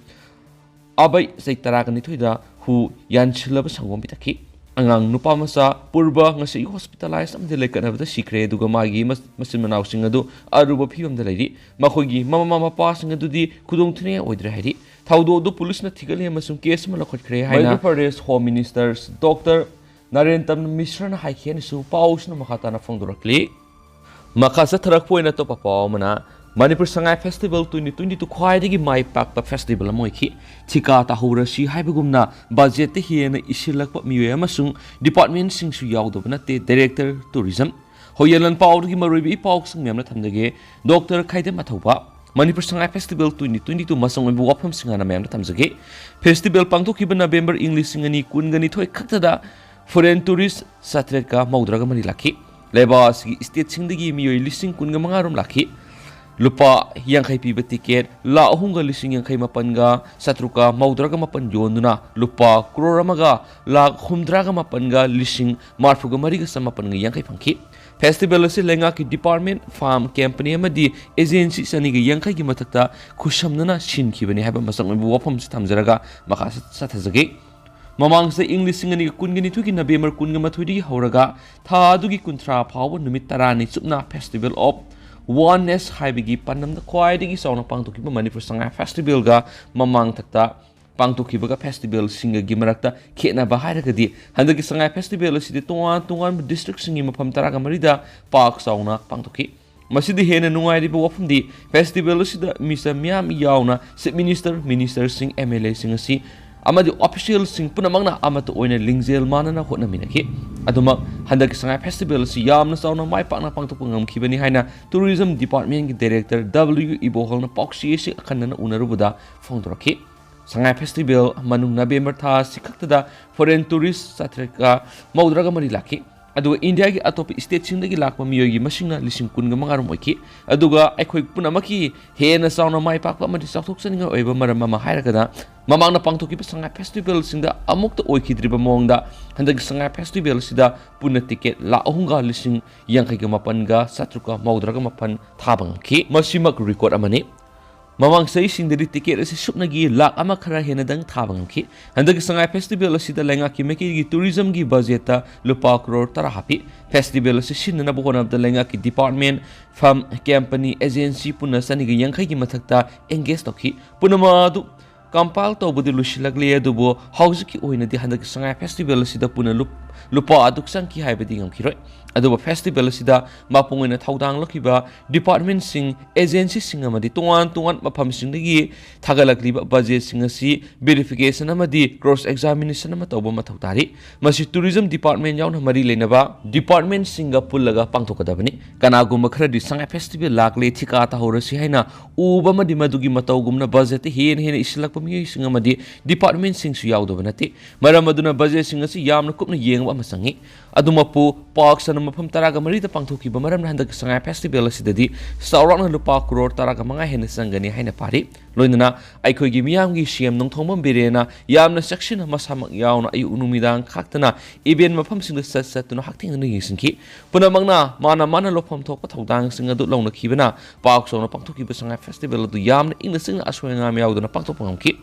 ꯑꯕꯩ ꯆꯍꯤ ꯇꯔꯥꯒ ꯅꯤꯊꯣꯏꯗ ꯍꯨ ꯌꯥꯟꯁꯤꯜꯂꯕ ꯁꯪꯒꯣꯝ ꯄꯤꯊꯛꯈꯤ꯫ ꯑꯉꯥꯡ ꯅꯨꯄꯥ ꯃꯆꯥ ꯄꯨꯔꯕ ꯉꯁꯤ ꯍꯣꯁꯄꯤꯇꯥꯂꯥꯏꯖ ꯑꯃꯗꯤ ꯂꯩꯀꯠꯅꯕꯗ ꯁꯤꯈ꯭ꯔꯦ, ꯑꯗꯨꯒ ꯃꯥꯒꯤ ꯃꯆ-, ꯃꯆꯤꯟ ꯃꯅꯥꯎꯁꯤꯡ ꯑꯗꯨ ꯑꯔꯨꯕ ꯐꯤꯕꯝꯗ ꯂꯩꯔꯤ꯫ ꯃꯈꯣꯏꯒꯤ ꯃꯃꯥ ꯃꯄꯥꯁꯤꯡ ꯑꯗꯨꯗꯤ ꯈꯨꯗꯣꯡꯊꯤꯅꯤꯡꯉꯥꯏ ꯑꯣꯏꯗ꯭ꯔꯦ ꯍꯥꯏꯔꯤ꯫ ꯊꯧꯗꯣꯛ ꯑꯗꯨ ꯄꯨꯂꯤꯁꯅ ꯊꯤꯒꯠꯂꯤ ꯑꯃꯁꯨꯡ ꯀꯦꯁ ꯑꯃ ꯂꯧꯈꯠꯈ꯭ꯔꯦ ꯍꯥꯏꯅ Madhya Pradesh home minister doctor Naren ꯇꯝ ꯃꯤꯁ꯭ꯔꯅ ꯍꯥꯏꯈꯤ ꯍꯥꯏꯅꯁꯨ ꯄꯥꯎꯁꯤꯅ ꯃꯈꯥ ꯇꯥꯅ ꯐꯣꯡꯗꯣꯔꯛꯂꯤ꯫ ꯃꯈꯥ ꯆꯠꯊꯔꯛꯄ ꯑꯣꯏꯅ ꯑꯇꯣꯞꯄ ꯄꯥꯎ ꯑꯃꯅ, Manipur Sangai festival twenty twenty two ꯈ꯭ꯋꯥꯏꯗꯒꯤ ꯃꯥꯏ ꯄꯥꯛꯄ ꯐꯦꯁꯇꯤꯚꯦꯜ ꯑꯃ ꯑꯣꯏꯈꯤ꯫ ꯊꯤꯀꯥ ꯇꯥꯍꯧꯔꯁꯤ ꯍꯥꯏꯕꯒꯨꯝꯅ ꯕꯖꯦꯠꯇ ꯍꯦꯟꯅ ꯏꯁꯤꯜꯂꯛꯄ ꯃꯤꯑꯣꯏ ꯑꯃꯁꯨꯡ ꯗꯤꯄꯥꯔꯠꯃꯦꯟꯁꯤꯡꯁꯨ ꯌꯥꯎꯗꯕ ꯅꯠꯇꯦ꯫ Director tourism. ꯍꯣꯌꯦꯂꯟ ꯄꯥꯎꯗꯒꯤ ꯃꯔꯨꯑꯣꯏꯕ ꯏ ꯄꯥꯎꯁꯤꯡ ꯃꯌꯥꯝꯅ ꯊꯝꯖꯒꯦ꯫ ꯗꯣꯛꯇꯔ ꯈꯥꯏꯗꯦꯝ ꯑꯊꯧꯕ꯫ Manipur Sangai festival twenty twenty two ꯃꯆꯪ ꯑꯣꯏꯕ ꯋꯥꯐꯝꯁꯤꯡ ꯍꯥꯟꯅ ꯃꯌꯥꯝꯗ ꯊꯝꯖꯒꯦ꯫ ꯐꯦꯁꯇꯤꯚꯦꯜ ꯄꯥꯡꯊꯣꯛꯈꯤꯕ ꯅꯕꯦꯝꯕꯔ ꯏꯪ ꯂꯤꯁꯤꯡ ꯑꯅꯤ ꯀꯨꯟꯒ ꯅꯤꯊꯣꯏ ꯈꯛꯇꯗ ꯐꯣꯔꯦꯟ ꯇꯨꯔꯤꯁ ꯆꯥꯇ꯭ꯔꯦꯠꯀ ꯃꯧꯗ꯭ꯔꯥꯒ ꯃꯔꯤ ꯂꯥꯛꯈꯤ꯫ ꯂꯩꯕꯥꯛ ꯑꯁꯤꯒꯤ ꯁ꯭ꯇꯦꯠꯁꯤꯡꯗꯒꯤ ꯃꯤꯑꯣꯏ ꯂꯤꯁꯤꯡ ꯀꯨꯟꯒ ꯃꯉꯥ ꯔꯣꯝ ꯂꯥꯛꯈꯤ꯫ ꯂꯨꯄꯥ ꯌꯥꯡꯈꯩ ꯄꯤꯕ ꯇꯤꯀꯦꯠ ꯂꯥꯈ ꯑꯍꯨꯝꯒ ꯂꯤꯁꯤꯡ ꯌꯥꯡꯈꯩ ꯃꯥꯄꯟꯒ ꯆꯥꯇ꯭ꯔꯨꯛꯀ ꯃꯧꯗ꯭ꯔꯥꯒ ꯃꯥꯄꯟ ꯌꯣꯟꯗꯨꯅ ꯂꯨꯄꯥ ꯀ꯭ꯔꯣꯔ ꯑꯃꯒ ꯂꯥꯈ ꯍꯨꯝꯗ꯭ꯔꯥꯒ ꯃꯥꯄꯟꯒ ꯂꯤꯁꯤꯡ ꯃꯔꯤꯐꯨꯒ ꯃꯔꯤꯒ ꯆꯃꯥꯄꯟꯒ ꯌꯥꯡꯈꯩ ꯐꯪꯈꯤ꯫ ꯐꯦꯁꯇꯤꯚꯦꯜ ꯑꯁꯤ ꯂꯩꯉꯥꯛꯀꯤ ꯗꯤꯄꯥꯔꯠꯃꯦꯟ, ꯐꯥꯔꯝ ꯀꯝꯄꯅꯤ ꯑꯃꯗꯤ ꯑꯦꯖꯦꯟꯁꯤ ꯆꯅꯤꯒ ꯌꯥꯡꯈꯩꯒꯤ ꯃꯊꯛꯇ ꯈꯨꯠꯁꯝꯅꯅ ꯁꯤꯟꯈꯤꯕꯅꯤ ꯍꯥꯏꯕ ꯃꯁꯛ ꯑꯣꯏꯕ ꯋꯥꯐꯝ ꯑꯁꯤ ꯊꯝꯖꯔꯒ ꯃꯈꯥ ꯆꯠꯊꯖꯒꯦ꯫ ꯃꯃꯥꯡꯁꯤꯗ ꯏꯪ ꯂꯤꯁꯤꯡ ꯑꯅꯤꯒ ꯀꯨꯟꯒ ꯅꯤꯊꯣꯏꯒꯤ ꯅꯕꯦꯝꯕꯔ ꯀꯨꯟꯒ ꯃꯥꯊꯣꯏꯗꯒꯤ ꯍꯧꯔꯒ ꯊꯥ ꯑꯗꯨꯒꯤ ꯀꯨꯟꯊ꯭ꯔꯥ ꯐꯥꯎꯕ ꯅꯨꯃꯤꯠ ꯇꯔꯥꯅꯤ ꯆꯨꯞꯅ Festival of Oneness ꯍꯥꯏꯕꯒꯤ ꯄꯥꯟꯗꯝꯗ ꯈ꯭ꯋꯥꯏꯗꯒꯤ ꯆꯥꯎꯅ ꯄꯥꯡꯊꯣꯛꯈꯤꯕ ꯃꯅꯤꯄꯨꯔ ꯁꯉꯥꯏ ꯐꯦꯁꯇꯤꯚꯦꯜꯒ ꯃꯃꯥꯡ ꯊꯛꯇ ꯄꯥꯡꯊꯣꯛꯈꯤꯕꯒ ꯐꯦꯁꯇꯤꯚꯦꯜꯁꯤꯡꯒꯒꯤ ꯃꯔꯛꯇ ꯈꯦꯠꯅꯕ ꯍꯥꯏꯔꯒꯗꯤ, ꯍꯟꯗꯛꯀꯤ ꯁꯉꯥꯏ ꯐꯦꯁꯇꯤꯚꯦꯜ ꯑꯁꯤꯗꯤ ꯇꯣꯉꯥꯟ ꯇꯣꯉꯥꯟꯕ ꯗꯤꯁꯇ꯭ꯔꯤꯛꯁꯤꯡꯒꯤ ꯃꯐꯝ ꯇꯔꯥꯒ ꯃꯔꯤꯗ ꯄꯥꯛ ꯆꯥꯎꯅ ꯄꯥꯡꯊꯣꯛꯈꯤ꯫ ꯃꯁꯤꯗ ꯍꯦꯟꯅ ꯅꯨꯡꯉꯥꯏꯔꯤꯕ ꯋꯥꯐꯝꯗꯤ, ꯐꯦꯁꯇꯤꯚꯦꯜ ꯑꯁꯤꯗ ꯃꯤꯆꯝ ꯃꯤꯌꯥꯝ ꯌꯥꯎꯅ ꯆꯤꯐ ꯃꯤꯅꯤꯁꯇꯔ, ꯃꯤꯅꯤꯁꯇꯔꯁꯤꯡ, ꯑꯦꯝ ꯑꯦꯜ ꯑꯦꯁꯤꯡ ꯑꯁꯤ ꯑꯃꯗꯤ ꯑꯣꯐꯤꯁꯤꯌꯦꯜꯁꯤꯡ ꯄꯨꯝꯅꯃꯛꯅ ꯑꯃꯠꯇ ꯑꯣꯏꯅ ꯂꯤꯡꯖꯦꯜ ꯃꯥꯟꯅꯅ ꯍꯣꯠꯅꯃꯤꯟꯅꯈꯤ꯫ ꯑꯗꯨꯃꯛ ꯍꯟꯗꯛꯀꯤ ꯁꯉꯥꯏ ꯐꯦꯁꯇꯤꯚꯦꯜ ꯑꯁꯤ ꯌꯥꯝꯅ ꯆꯥꯎꯅ ꯃꯥꯏ ꯄꯥꯛꯅ ꯄꯥꯡꯊꯣꯛꯄ ꯉꯝꯈꯤꯕꯅꯤ ꯍꯥꯏꯅ ꯇꯨꯔꯤꯖꯝ ꯗꯤꯄꯥꯔꯠꯃꯦꯟꯒꯤ ꯗꯥꯏꯔꯦꯛꯇꯔ ꯗꯕ꯭ꯂꯤꯌꯨ ꯏꯕꯣꯍꯜꯅ ꯄꯥꯎꯆꯦ ꯑꯁꯤ ꯑꯈꯟꯅꯅ ꯎꯅꯔꯨꯕꯗ ꯐꯣꯡꯗꯣꯔꯛꯈꯤ꯫ ꯁꯉꯥꯏ ꯐꯦꯁꯇꯤꯚꯦꯜ ꯃꯅꯨꯡ ꯅꯕꯦꯝꯕꯔ ꯊꯥ ꯑꯁꯤ ꯈꯛꯇꯗ ꯐꯣꯔꯦꯟ ꯇꯨꯔꯤꯁ ꯆꯥꯇ꯭ꯔꯦꯠꯀ ꯃꯧꯗ꯭ꯔꯥꯒ ꯃꯔꯤ ꯂꯥꯛꯈꯤ꯫ ꯑꯗꯨꯒ ꯏꯟꯗꯤꯌꯥꯒꯤ ꯑꯇꯣꯞꯄ ꯁ꯭ꯇꯦꯠꯁꯤꯡꯗꯒꯤ ꯂꯥꯛꯄ ꯃꯤꯑꯣꯏꯒꯤ ꯃꯁꯤꯡꯅ ꯂꯤꯁꯤꯡ ꯀꯨꯟꯒ ꯃꯉꯥ ꯔꯣꯝ ꯑꯣꯏꯈꯤ꯫ ꯑꯗꯨꯒ ꯑꯩꯈꯣꯏ ꯄꯨꯝꯅꯃꯛꯀꯤ ꯍꯦꯟꯅ ꯆꯥꯎꯅ ꯃꯥꯏ ꯄꯥꯛꯄ ꯑꯃꯗꯤ ꯆꯥꯎꯊꯣꯛꯆꯅꯤꯡꯉꯥꯏ ꯑꯣꯏꯕ ꯃꯔꯝ ꯑꯃ ꯍꯥꯏꯔꯒꯅ, ꯃꯃꯥꯡꯗ ꯄꯥꯡꯊꯣꯛꯈꯤꯕ ꯁꯉꯥꯏ ꯐꯦꯁꯇꯤꯚꯦꯜꯁꯤꯡꯗ ꯑꯃꯨꯛꯇ ꯑꯣꯏꯈꯤꯗ꯭ꯔꯤꯕ ꯃꯑꯣꯡꯗ ꯍꯟꯗꯛꯀꯤ ꯁꯉꯥꯏ ꯐꯦꯁꯇꯤꯚꯦꯜ ꯑꯁꯤꯗ ꯄꯨꯟꯅ ꯇꯤꯀꯦꯠ ꯂꯥꯈ ꯑꯍꯨꯝꯒ ꯂꯤꯁꯤꯡ ꯌꯥꯡꯈꯩꯒ ꯃꯥꯄꯟꯒ ꯆꯥꯇ꯭ꯔꯨꯛꯀ ꯃꯧꯗ꯭ꯔꯥꯒ ꯃꯥꯄꯟ ꯊꯥꯕ ꯉꯝꯈꯤ꯫ ꯃꯁꯤꯃꯛ ꯔꯦꯀꯣꯔꯗ ꯑꯃꯅꯤ꯫ ꯃꯃꯥꯡ ꯆꯍꯤꯁꯤꯡꯗꯗꯤ ꯇꯤꯀꯦꯠ ꯑꯁꯤ ꯁꯨꯞꯅꯒꯤ ꯂꯥꯛ ꯑꯃ ꯈꯔ ꯍꯦꯟꯅꯗꯪ ꯊꯥꯕ ꯉꯝꯈꯤ꯫ ꯍꯟꯗꯛꯀꯤ ꯁꯉꯥꯏ ꯐꯦꯁꯇꯤꯚꯦꯜ ꯑꯁꯤꯗ ꯂꯩꯉꯥꯛꯀꯤ ꯃꯥꯏꯀꯩꯗꯒꯤ ꯇꯨꯔꯤꯖꯝꯒꯤ ꯕꯖꯦꯠꯇ ꯂꯨꯄꯥ ꯀ꯭ꯔꯣꯔ ꯇꯔꯥ ꯍꯥꯞꯄꯤ꯫ ꯐꯦꯁꯇꯤꯚꯦꯜ ꯑꯁꯤ ꯁꯤꯟꯅꯅꯕ ꯍꯣꯠꯅꯕꯗ ꯂꯩꯉꯥꯛꯀꯤ ꯗꯤꯄꯥꯔꯠꯃꯦꯟ, ꯐꯥꯔꯝ, ꯀꯝꯄꯅꯤ, ꯑꯦꯖꯦꯟꯁꯤ ꯄꯨꯟꯅ ꯆꯅꯤꯒ ꯌꯥꯡꯈꯩꯒꯤ ꯃꯊꯛꯇ ꯑꯦꯡꯒꯦꯖ ꯇꯧꯈꯤ꯫ ꯄꯨꯝꯅꯃꯛ ꯑꯗꯨ ꯀꯝꯄꯥꯏꯜ ꯇꯧꯕꯗꯤ ꯂꯣꯏꯁꯤꯜꯂꯛꯂꯦ, ꯑꯗꯨꯕꯨ ꯍꯧꯖꯤꯛꯀꯤ ꯑꯣꯏꯅꯗꯤ ꯍꯟꯗꯛꯀꯤ ꯁꯉꯥꯏ ꯐꯦꯁꯇꯤꯚꯦꯜ ꯑꯁꯤꯗ ꯄꯨꯟꯅ ꯂꯨꯞ-, ꯂꯨꯄꯥ ꯑꯗꯨꯛ ꯆꯪꯈꯤ ꯍꯥꯏꯕꯗꯤ ꯉꯝꯈꯤꯔꯣꯏ꯫ ꯑꯗꯨꯕꯨ ꯐꯦꯁꯇꯤꯚꯦꯜ ꯑꯁꯤꯗ ꯃꯄꯨꯡ ꯑꯣꯏꯅ ꯊꯧꯗꯥꯡ ꯂꯧꯈꯤꯕ ꯗꯤꯄꯥꯔꯠꯃꯦꯟꯁꯤꯡ, ꯑꯦꯖꯦꯟꯁꯤꯁꯤꯡ ꯑꯃꯗꯤ ꯇꯣꯉꯥꯟ ꯇꯣꯉꯥꯟꯕ ꯃꯐꯝꯁꯤꯡꯗꯒꯤ ꯊꯥꯒꯠꯂꯛꯂꯤꯕ ꯕꯖꯦꯠꯁꯤꯡ ꯑꯁꯤ ꯚꯦꯔꯤꯐꯤꯀꯦꯁꯟ ꯑꯃꯗꯤ ꯀ꯭ꯔꯣꯁ ꯑꯦꯛꯖꯥꯃꯤꯅꯦꯁꯟ ꯑꯃ ꯇꯧꯕ ꯃꯊꯧ ꯇꯥꯔꯤ꯫ ꯃꯁꯤ ꯇꯨꯔꯤꯖꯝ ꯗꯤꯄꯥꯔꯠꯃꯦꯟ ꯌꯥꯎꯅ ꯃꯔꯤ ꯂꯩꯅꯕ ꯗꯤꯄꯥꯔꯠꯃꯦꯟꯁꯤꯡꯒ ꯄꯨꯜꯂꯒ ꯄꯥꯡꯊꯣꯛꯀꯗꯕꯅꯤ꯫ ꯀꯅꯥꯒꯨꯝꯕ ꯈꯔꯗꯤ ꯁꯉꯥꯏ ꯐꯦꯁꯇꯤꯚꯦꯜ ꯂꯥꯛꯂꯦ, ꯊꯤꯀꯥ ꯇꯥꯍꯧꯔꯁꯤ ꯍꯥꯏꯅ ꯎꯕ ꯑꯃꯗꯤ ꯃꯗꯨꯒꯤ ꯃꯇꯧꯒꯨꯝꯅ ꯕꯖꯦꯠꯇ ꯍꯦꯟꯅ ꯍꯦꯟꯅ ꯏꯁꯤꯜꯂꯛꯄ ꯃꯤꯑꯣꯏꯁꯤꯡ ꯑꯃꯗꯤ ꯗꯤꯄꯥꯔꯠꯃꯦꯟꯁꯤꯡꯁꯨ ꯌꯥꯎꯗꯕ ꯅꯠꯇꯦ꯫ ꯃꯔꯝ ꯑꯗꯨꯅ ꯕꯖꯦꯠꯁꯤꯡ ꯑꯁꯤ ꯌꯥꯝꯅ ꯀꯨꯞꯅ ꯌꯦꯡꯕ ꯑꯃ ꯆꯪꯏ꯫ ꯑꯗꯨꯃꯛꯄꯨ, ꯄꯥꯎꯁꯅ ꯃꯐꯝ ꯇꯔꯥꯒ ꯃꯔꯤꯗ ꯄꯥꯡꯊꯣꯛꯈꯤꯕ ꯃꯔꯝꯅ ꯍꯟꯗꯛꯀꯤ ꯁꯉꯥꯏ ꯐꯦꯁꯇꯤꯚꯦꯜ ꯑꯁꯤꯗꯗꯤ ꯆꯥꯎꯔꯥꯛꯅ ꯂꯨꯄꯥ ꯀ꯭ꯔꯣꯔ ꯇꯔꯥꯒ ꯃꯉꯥ ꯍꯦꯟꯅ ꯆꯪꯒꯅꯤ ꯍꯥꯏꯅ ꯄꯥꯔꯤ꯫ ꯂꯣꯏꯅꯅ ꯑꯩꯈꯣꯏꯒꯤ ꯃꯤꯌꯥꯝꯒꯤ ꯁꯤ ꯑꯦꯝ ꯅꯣꯡꯊꯣꯝꯕꯝ ꯕꯤꯔꯦꯟꯅ ꯌꯥꯝꯅ ꯆꯦꯛꯁꯤꯟꯅ ꯃꯁꯥꯃꯛ ꯌꯥꯎꯅ ꯑꯌꯨꯛ ꯅꯨꯃꯤꯗꯥꯡ ꯈꯥꯛꯇꯅ ꯏꯚꯦꯟꯠ ꯃꯐꯝꯁꯤꯡꯗ ꯆꯠ ꯆꯠꯇꯨꯅ ꯍꯛꯊꯦꯡꯅꯅ ꯌꯦꯡꯁꯤꯟꯈꯤ꯫ ꯄꯨꯝꯅꯃꯛꯅ ꯃꯥꯅ ꯃꯥꯅ ꯂꯧꯐꯝ ꯊꯣꯛꯄ ꯊꯧꯗꯥꯡꯁꯤꯡ ꯑꯗꯨ ꯂꯧꯅꯈꯤꯕꯅ ꯄꯥꯎ ꯆꯥꯎꯅ ꯄꯥꯡꯊꯣꯛꯈꯤꯕ ꯁꯉꯥꯏ ꯐꯦꯁꯇꯤꯚꯦꯜ ꯑꯗꯨ ꯌꯥꯝꯅ ꯏꯪꯅ ꯆꯤꯛꯅ ꯑꯁꯣꯏ ꯑꯉꯥꯝ ꯌꯥꯎꯗꯅ ꯄꯥꯡꯊꯣꯛꯄ ꯉꯝꯈꯤ꯫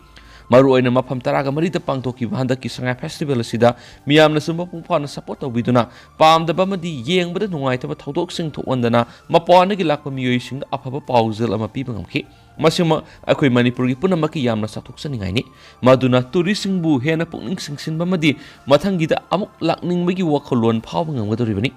ꯃꯔꯨꯑꯣꯏꯅ ꯃꯐꯝ ꯇꯔꯥꯒ ꯃꯔꯤꯗ ꯄꯥꯡꯊꯣꯛꯈꯤꯕ ꯍꯟꯗꯛꯀꯤ ꯁꯉꯥꯏ ꯐꯦꯁꯇꯤꯚꯦꯜ ꯑꯁꯤꯗ ꯃꯤꯌꯥꯝꯅꯁꯨ ꯃꯄꯨꯡ ꯐꯥꯅ ꯁꯄꯣꯔꯠ ꯇꯧꯕꯤꯗꯨꯅ ꯄꯥꯝꯗꯕ ꯑꯃꯗꯤ ꯌꯦꯡꯕꯗ ꯅꯨꯡꯉꯥꯏꯇꯕ ꯊꯧꯗꯣꯛꯁꯤꯡ ꯊꯣꯛꯍꯟꯗꯅ ꯃꯄꯥꯟꯗꯒꯤ ꯂꯥꯛꯄ ꯃꯤꯑꯣꯏꯁꯤꯡꯗ ꯑꯐꯕ ꯄꯥꯎꯖꯦꯜ ꯑꯃ ꯄꯤꯕ ꯉꯝꯈꯤ꯫ ꯃꯁꯤꯃꯛ ꯑꯩꯈꯣꯏ ꯃꯅꯤꯄꯨꯔꯒꯤ ꯄꯨꯝꯅꯃꯛꯀꯤ ꯌꯥꯝꯅ ꯆꯥꯎꯊꯣꯛꯆꯅꯤꯡꯉꯥꯏꯅꯤ꯫ ꯃꯗꯨꯅ ꯇꯨꯔꯤꯁꯁꯤꯡꯕꯨ ꯍꯦꯟꯅ ꯄꯨꯛꯅꯤꯡ ꯆꯤꯡꯁꯤꯟꯕ ꯑꯃꯗꯤ ꯃꯊꯪꯒꯤꯗ ꯑꯃꯨꯛ ꯂꯥꯛꯅꯤꯡꯕꯒꯤ ꯋꯥꯈꯜꯂꯣꯟ ꯐꯥꯎꯕ ꯉꯝꯒꯗꯧꯔꯤꯕꯅꯤ꯫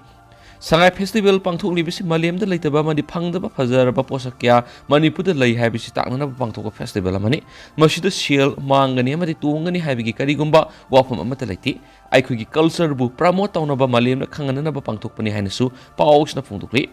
ꯁꯉꯥꯏ ꯐꯦꯁꯇꯤꯚꯦꯜ ꯄꯥꯡꯊꯣꯛꯂꯤꯕꯁꯤ ꯃꯥꯂꯦꯝꯗ ꯂꯩꯇꯕ ꯑꯃꯗꯤ ꯐꯪꯗꯕ ꯐꯖꯔꯕ ꯄꯣꯠꯁꯛ ꯀꯌꯥ ꯃꯅꯤꯄꯨꯔꯗ ꯂꯩ ꯍꯥꯏꯕꯁꯤ ꯇꯥꯛꯅꯅꯕ ꯄꯥꯡꯊꯣꯛꯄ ꯐꯦꯁꯇꯤꯚꯦꯜ ꯑꯃꯅꯤ꯫ ꯃꯁꯤꯗ ꯁꯦꯜ ꯃꯥꯡꯒꯅꯤ ꯑꯃꯗꯤ ꯇꯣꯡꯒꯅꯤ ꯍꯥꯏꯕꯒꯤ ꯀꯔꯤꯒꯨꯝꯕ ꯋꯥꯐꯝ ꯑꯃꯠꯇ ꯂꯩꯇꯦ꯫ ꯑꯩꯈꯣꯏꯒꯤ ꯀꯜꯆꯔꯕꯨ ꯄ꯭ꯔꯃꯣꯠ ꯇꯧꯅꯕ ꯃꯥꯂꯦꯝꯗ ꯈꯪꯍꯟꯅꯅꯕ ꯄꯥꯡꯊꯣꯛꯄꯅꯤ ꯍꯥꯏꯅꯁꯨ ꯄꯥꯎꯁꯤꯅ ꯐꯣꯡꯗꯣꯛꯂꯤ꯫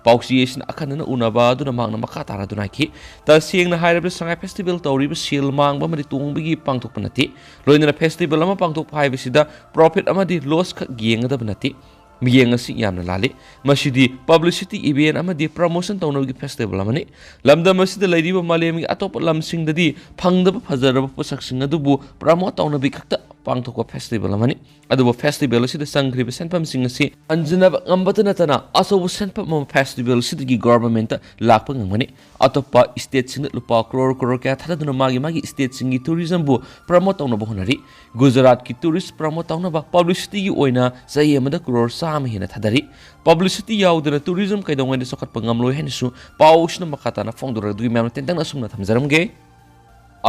ꯄꯥꯎꯆꯦ ꯑꯁꯤꯅ ꯑꯈꯟꯅꯅ ꯎꯅꯕ ꯑꯗꯨꯅ ꯃꯍꯥꯛꯅ ꯃꯈꯥ ꯇꯥꯅ ꯑꯗꯨꯅ ꯍꯥꯏꯈꯤ, "ꯇꯁꯦꯡꯅ ꯍꯥꯏꯔꯕꯗ ꯁꯉꯥꯏ ꯐꯦꯁꯇꯤꯚꯦꯜ ꯇꯧꯔꯤꯕ ꯁꯦꯜ ꯃꯥꯡꯕ ꯑꯃꯗꯤ ꯇꯣꯡꯕꯒꯤ ꯄꯥꯡꯊꯣꯛꯄ ꯅꯠꯇꯦ꯫ ꯂꯣꯏꯅꯅ ꯐꯦꯁꯇꯤꯚꯦꯜ ꯑꯃ ꯄꯥꯡꯊꯣꯛꯄ ꯍꯥꯏꯕꯁꯤꯗ ꯄ꯭ꯔꯣꯐꯤꯠ ꯑꯃꯗꯤ ꯂꯣꯁ ꯈꯛ ꯌꯦꯡꯒꯗꯕ ꯅꯠꯇꯦ꯫ ꯃꯤꯠꯌꯦꯡ ꯑꯁꯤ ꯌꯥꯝꯅ ꯂꯥꯜꯂꯤ꯫ ꯃꯁꯤꯗꯤ ꯄꯕ꯭ꯂꯤꯁꯤꯇꯤ ꯏꯚꯦꯟꯠ ꯑꯃꯗꯤ ꯄ꯭ꯔꯃꯣꯁꯟ ꯇꯧꯅꯕꯒꯤ ꯐꯦꯁꯇꯤꯚꯦꯜ ꯑꯃꯅꯤ꯫ ꯂꯝꯗꯝ ꯑꯁꯤꯗ ꯂꯩꯔꯤꯕ ꯃꯥꯂꯦꯝꯒꯤ ꯑꯇꯣꯞꯄ ꯂꯝꯁꯤꯡꯗꯗꯤ ꯐꯪꯗꯕ ꯐꯖꯔꯕ ꯄꯣꯠꯁꯛꯁꯤꯡ ꯑꯗꯨꯕꯨ ꯄ꯭ꯔꯃꯣꯠ ꯇꯧꯅꯕꯒꯤ ꯈꯛꯇ ꯄꯥꯡꯊꯣꯛꯄ ꯐꯦꯁꯇꯤꯚꯦꯜ ꯑꯃꯅꯤ꯫ ꯑꯗꯨꯕꯨ ꯐꯦꯁꯇꯤꯚꯦꯜ ꯑꯁꯤꯗ ꯆꯪꯈ꯭ꯔꯤꯕ ꯁꯦꯟꯐꯝꯁꯤꯡ ꯑꯁꯤ ꯍꯟꯖꯤꯟꯅꯕ ꯉꯝꯕꯇ ꯅꯠꯇꯅ ꯑꯆꯧꯕ ꯁꯦꯟꯐꯝ ꯑꯃ ꯐꯦꯁꯇꯤꯚꯦꯜ ꯑꯁꯤꯗꯒꯤ ꯒꯣꯚꯔꯟꯃꯦꯟꯠꯇ ꯂꯥꯛꯄ ꯉꯝꯒꯅꯤ꯫ ꯑꯇꯣꯞꯄ ꯁ꯭ꯇꯦꯠꯁꯤꯡꯗ ꯂꯨꯄꯥ ꯀ꯭ꯔꯣꯔ ꯀ꯭ꯔꯣꯔ ꯀꯌꯥ ꯊꯥꯗꯗꯨꯅ ꯃꯥꯒꯤ ꯃꯥꯒꯤ ꯁ꯭ꯇꯦꯠꯁꯤꯡꯒꯤ ꯇꯨꯔꯤꯖꯝꯕꯨ ꯄ꯭ꯔꯃꯣꯠ ꯇꯧꯅꯕ ꯍꯣꯠꯅꯔꯤ꯫ ꯒꯨꯖꯔꯥꯠꯀꯤ ꯇꯨꯔꯤꯁ ꯄ꯭ꯔꯃꯣꯠ ꯇꯧꯅꯕ ꯄꯕ꯭ꯂꯤꯁꯤꯇꯤꯒꯤ ꯑꯣꯏꯅ ꯆꯍꯤ ꯑꯃꯗ ꯀ꯭ꯔꯣꯔ ꯆꯥꯝꯃ ꯍꯦꯟꯅ ꯊꯥꯗꯔꯤ꯫ ꯄꯕ꯭ꯂꯤꯁꯤꯇꯤ ꯌꯥꯎꯗꯅ ꯇꯨꯔꯤꯖꯝ ꯀꯩꯗꯧꯉꯩꯗ ꯆꯥꯎꯈꯠꯄ ꯉꯝꯂꯣꯏ ꯍꯥꯏꯅꯁꯨ ꯄꯥꯎꯁꯤꯅ ꯃꯈꯥ ꯇꯥꯅ ꯐꯣꯡꯗꯣꯔꯛꯂꯗꯨꯒꯤ ꯃꯌꯥꯝꯅ ꯇꯦꯟꯇꯛꯅ ꯑꯁꯨꯝꯅ ꯊꯝꯖꯔꯝꯒꯦ꯫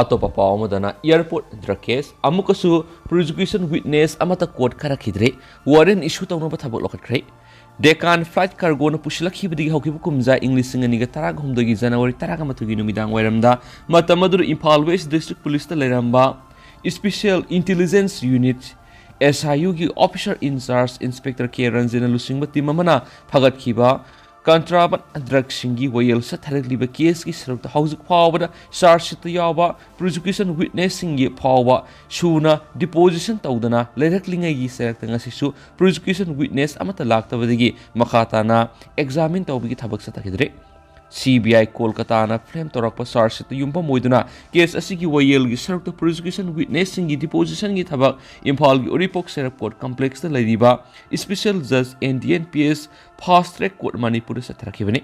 ꯑꯇꯣꯞꯄ ꯄꯥꯎ ꯑꯃꯗꯅ ꯑꯦꯌꯔꯄꯣꯔꯠ ꯗ꯭ꯔꯒ ꯀꯦꯁ ꯑꯃꯨꯛꯀꯁꯨ ꯄ꯭ꯔꯣꯁꯤꯀ꯭ꯌꯨꯁꯟ ꯋꯤꯠꯅꯦꯁ ꯑꯃꯠꯇ ꯀꯣꯔꯠ ꯀꯥꯔꯛꯈꯤꯗ꯭ꯔꯦ꯫ ꯋꯥꯔꯦꯟ ꯏꯁꯨ ꯇꯧꯅꯕ ꯊꯕꯛ ꯂꯧꯈꯠꯈ꯭ꯔꯦ꯫ ꯗꯦꯀꯥꯟ ꯐ꯭ꯂꯥꯏꯠ ꯀꯥꯔꯒꯣꯅ ꯄꯨꯁꯤꯜꯂꯛꯈꯤꯕꯗꯒꯤ ꯍꯧꯈꯤꯕ ꯀꯨꯝꯖꯥ ꯏꯪ ꯂꯤꯁꯤꯡ ꯑꯅꯤꯒ ꯇꯔꯥꯒ ꯍꯨꯝꯗꯣꯏꯒꯤ ꯖꯅꯋꯥꯔꯤ ꯇꯔꯥꯃꯥꯊꯣꯏꯒꯤ ꯅꯨꯃꯤꯗꯥꯡ ꯋꯥꯏꯔꯝꯗ ꯃꯇꯝ ꯑꯗꯨꯗ ꯏꯝꯐꯥꯜ ꯋꯦꯁ ꯗꯤꯁꯇ꯭ꯔꯤꯛ ꯄꯨꯂꯤꯁꯇ ꯂꯩꯔꯝꯕ ꯏꯁꯄꯤꯁꯦꯜ ꯏꯟꯇꯦꯂꯤꯖꯦꯟꯁ ꯌꯨꯅꯤꯠ, ꯑꯦꯁ ꯑꯥꯏ ꯌꯨꯒꯤ ꯑꯣꯐꯤꯁꯔ ꯏꯟꯆꯥꯔꯖ ꯏꯟꯁꯄꯦꯛꯇꯔ ꯀꯦ ꯔꯟꯖꯟꯅ ꯂꯨꯆꯤꯡꯕ ꯇꯤꯝ ꯑꯃꯅ ꯐꯒꯠꯈꯤꯕ ꯀꯟꯇ꯭ꯔꯥꯕꯟ ꯗ꯭ꯔꯒꯁꯤꯡꯒꯤ ꯋꯥꯌꯦꯜ ꯆꯠꯊꯔꯛꯂꯤꯕ ꯀꯦꯁꯀꯤ ꯁꯔꯨꯛꯇ ꯍꯧꯖꯤꯛ ꯐꯥꯎꯕꯗ ꯆꯥꯔꯖ ꯁꯤꯠꯇ ꯌꯥꯎꯕ ꯄ꯭ꯔꯣꯁꯤꯀ꯭ꯌꯨꯁꯟ ꯋꯤꯠꯅꯦꯁꯁꯤꯡꯒꯤ ꯐꯥꯎꯕ ꯁꯨꯅ ꯗꯤꯄꯣꯖꯤꯁꯟ ꯇꯧꯗꯅ ꯂꯩꯔꯛꯂꯤꯉꯩꯒꯤ ꯆꯩꯔꯛꯇ ꯉꯁꯤꯁꯨ ꯄ꯭ꯔꯣꯁꯤꯀ꯭ꯌꯨꯁꯟ ꯋꯤꯠꯅꯦꯁ ꯑꯃꯠꯇ ꯂꯥꯛꯇꯕꯗꯒꯤ ꯃꯈꯥ ꯇꯥꯅ ꯑꯦꯛꯖꯥꯃꯤꯟ ꯇꯧꯕꯒꯤ ꯊꯕꯛ ꯆꯠꯊꯈꯤꯗ꯭ꯔꯦ꯫ ꯁꯤ ꯕꯤ ꯑꯥꯏ ꯀꯣꯜꯀꯇꯥꯅ ꯐ꯭ꯔꯦꯝ ꯇꯧꯔꯛꯄ ꯆꯥꯔꯖ ꯁꯤꯠꯇ ꯌꯨꯝꯐꯝ ꯑꯣꯏꯗꯨꯅ ꯀꯦꯁ ꯑꯁꯤꯒꯤ ꯋꯥꯌꯦꯜꯒꯤ ꯁꯔꯨꯛꯇ ꯄ꯭ꯔꯣꯁꯤꯀ꯭ꯌꯨꯁꯟ ꯋꯤꯠꯅꯦꯁꯁꯤꯡꯒꯤ ꯗꯤꯄꯣꯖꯤꯁꯟꯒꯤ ꯊꯕꯛ ꯏꯝꯐꯥꯜꯒꯤ ꯎꯔꯤꯄꯣꯛ ꯁꯦꯔꯞ ꯀꯣꯔꯠ ꯀꯝꯄ꯭ꯂꯦꯛꯁꯇ ꯂꯩꯔꯤꯕ ꯏꯁꯄꯤꯁꯦꯜ ꯖꯖ N D N P S fast track court ꯃꯅꯤꯄꯨꯔꯗ ꯆꯠꯊꯔꯛꯈꯤꯕꯅꯤ꯫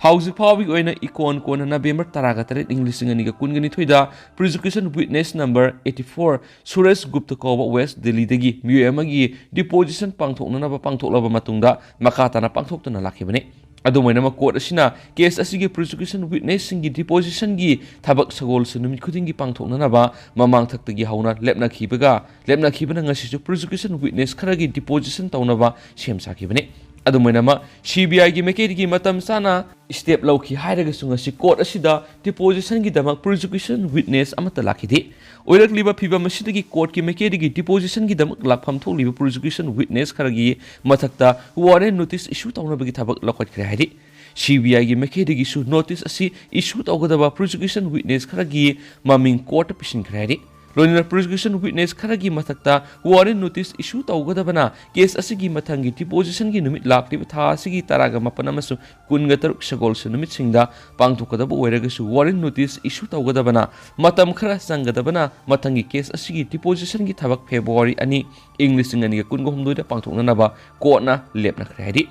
ꯍꯧꯖꯤꯛ ꯐꯥꯎꯕꯒꯤ ꯑꯣꯏꯅ ꯏꯀꯣꯟ ꯀꯣꯟꯅ ꯅꯕꯦꯝꯕꯔ ꯇꯔꯥꯒ ꯇꯔꯦꯠ, ꯏꯪ ꯂꯤꯁꯤꯡ ꯑꯅꯤꯒ ꯀꯨꯟꯒ ꯅꯤꯊꯣꯏꯗ prosecution witness number eighty four Suresh Gupta ꯀꯧꯕ ꯋꯦꯁ ꯗꯤꯜꯂꯤꯗꯒꯤ ꯃꯤꯑꯣꯏ ꯑꯃꯒꯤ ꯗꯤꯄꯣꯖꯤꯁꯟ ꯄꯥꯡꯊꯣꯛꯅꯅꯕ ꯄꯥꯡꯊꯣꯛꯂꯕ ꯃꯇꯨꯡꯗ ꯃꯈꯥ ꯇꯥꯅ ꯄꯥꯡꯊꯣꯛꯇꯨꯅ ꯂꯥꯛꯈꯤꯕꯅꯤ꯫ ꯑꯗꯨꯝ ꯑꯣꯏꯅꯃꯛ, ꯀꯣꯔꯠ ꯑꯁꯤꯅ ꯀꯦꯁ ꯑꯁꯤꯒꯤ ꯄ꯭ꯔꯣꯁꯤꯀ꯭ꯌꯨꯁꯟ ꯋꯤꯠꯅꯦꯁꯁꯤꯡꯒꯤ ꯗꯤꯄꯣꯖꯤꯁꯟꯒꯤ ꯊꯕꯛ ꯁꯒꯣꯜꯁꯦ ꯅꯨꯃꯤꯠ ꯈꯨꯗꯤꯡꯒꯤ ꯄꯥꯡꯊꯣꯛꯅꯅꯕ ꯃꯃꯥꯡꯊꯛꯇꯒꯤ ꯍꯧꯅ ꯂꯦꯞꯅꯈꯤꯕꯒ, ꯂꯦꯞꯅꯈꯤꯕꯅ ꯉꯁꯤꯁꯨ ꯄ꯭ꯔꯣꯁꯤꯀ꯭ꯌꯨꯁꯟ ꯋꯤꯠꯅꯦꯁ ꯈꯔꯒꯤ ꯗꯤꯄꯣꯖꯤꯁꯟ ꯇꯧꯅꯕ ꯁꯦꯝ ꯁꯥꯈꯤꯕꯅꯤ꯫ ꯑꯗꯨꯝ ꯑꯣꯏꯅꯃꯛ, ꯁꯤ ꯕꯤ ꯑꯥꯏꯒꯤ ꯃꯥꯏꯀꯩꯗꯒꯤ ꯃꯇꯝ ꯆꯥꯅ ꯁ꯭ꯇꯦꯞ ꯂꯧꯈꯤ ꯍꯥꯏꯔꯒꯁꯨ ꯉꯁꯤ ꯀꯣꯔꯠ ꯑꯁꯤꯗ ꯗꯤꯄꯣꯖꯤꯁꯟꯒꯤꯗꯃꯛ ꯄ꯭ꯔꯣꯁꯤꯀ꯭ꯌꯨꯁꯟ ꯋꯤꯠꯅꯦꯁ ꯑꯃꯠꯇ ꯂꯥꯛꯈꯤꯗꯦ꯫ ꯑꯣꯏꯔꯛꯂꯤꯕ ꯐꯤꯚꯝ ꯑꯁꯤꯗꯒꯤ ꯀꯣꯔꯠꯀꯤ ꯃꯥꯏꯀꯩꯗꯒꯤ ꯗꯤꯄꯣꯖꯤꯁꯟꯒꯤꯗꯃꯛ ꯂꯥꯛꯐꯝ ꯊꯣꯛꯂꯤꯕ ꯄ꯭ꯔꯣꯁꯤꯀ꯭ꯌꯨꯁꯟ ꯋꯤꯠꯅꯦꯁ ꯈꯔꯒꯤ ꯃꯊꯛꯇ ꯋꯥꯔꯦꯟ ꯅꯣꯇꯤꯁ ꯏꯁꯨ ꯇꯧꯅꯕꯒꯤ ꯊꯕꯛ ꯂꯧꯈꯠꯈ꯭ꯔꯦ ꯍꯥꯏꯔꯤ꯫ ꯁꯤ ꯕꯤ ꯑꯥꯏꯒꯤ ꯃꯥꯏꯀꯩꯗꯒꯤꯁꯨ ꯅꯣꯇꯤꯁ ꯑꯁꯤ ꯏꯁꯨ ꯇꯧꯒꯗꯕ ꯄ꯭ꯔꯣꯁꯤꯀ꯭ꯌꯨꯁꯟ ꯋꯤꯠꯅꯦꯁ ꯈꯔꯒꯤ ꯃꯃꯤꯡ ꯀꯣꯔꯠꯇ ꯄꯤꯁꯤꯟꯈ꯭ꯔꯦ ꯍꯥꯏꯔꯤ꯫ ꯂꯣꯏꯅꯅ prosecution witness ꯈꯔꯒꯤ ꯃꯊꯛꯇ warrant notice issue ꯇꯧꯒꯗꯕꯅ case ꯑꯁꯤꯒꯤ ꯃꯊꯪꯒꯤ depositionꯒꯤ ꯅꯨꯃꯤꯠ ꯂꯥꯛꯂꯤꯕ ꯊꯥ ꯑꯁꯤꯒꯤ ꯇꯔꯥꯒ ꯃꯥꯄꯟ ꯑꯃꯁꯨꯡ ꯀꯨꯟꯒ ꯇꯔꯨꯛ ꯁꯒꯣꯜꯁꯦꯟ ꯅꯨꯃꯤꯠꯁꯤꯡꯗ ꯄꯥꯡꯊꯣꯛꯀꯗꯕ ꯑꯣꯏꯔꯒꯁꯨ warrant notice issue ꯇꯧꯒꯗꯕꯅ ꯃꯇꯝ ꯈꯔ ꯆꯪꯒꯗꯕꯅ ꯃꯊꯪꯒꯤ case ꯑꯁꯤꯒꯤ depositionꯒꯤ ꯊꯕꯛ February ꯑꯅꯤ, ꯏꯪ ꯂꯤꯁꯤꯡ ꯑꯅꯤꯒ ꯀꯨꯟꯒ ꯍꯨꯝꯗꯣꯏꯗ ꯄꯥꯡꯊꯣꯛꯅꯅꯕ courtꯅ ꯂꯦꯞꯅꯈ꯭ꯔꯦ ꯍꯥꯏꯔꯤ꯫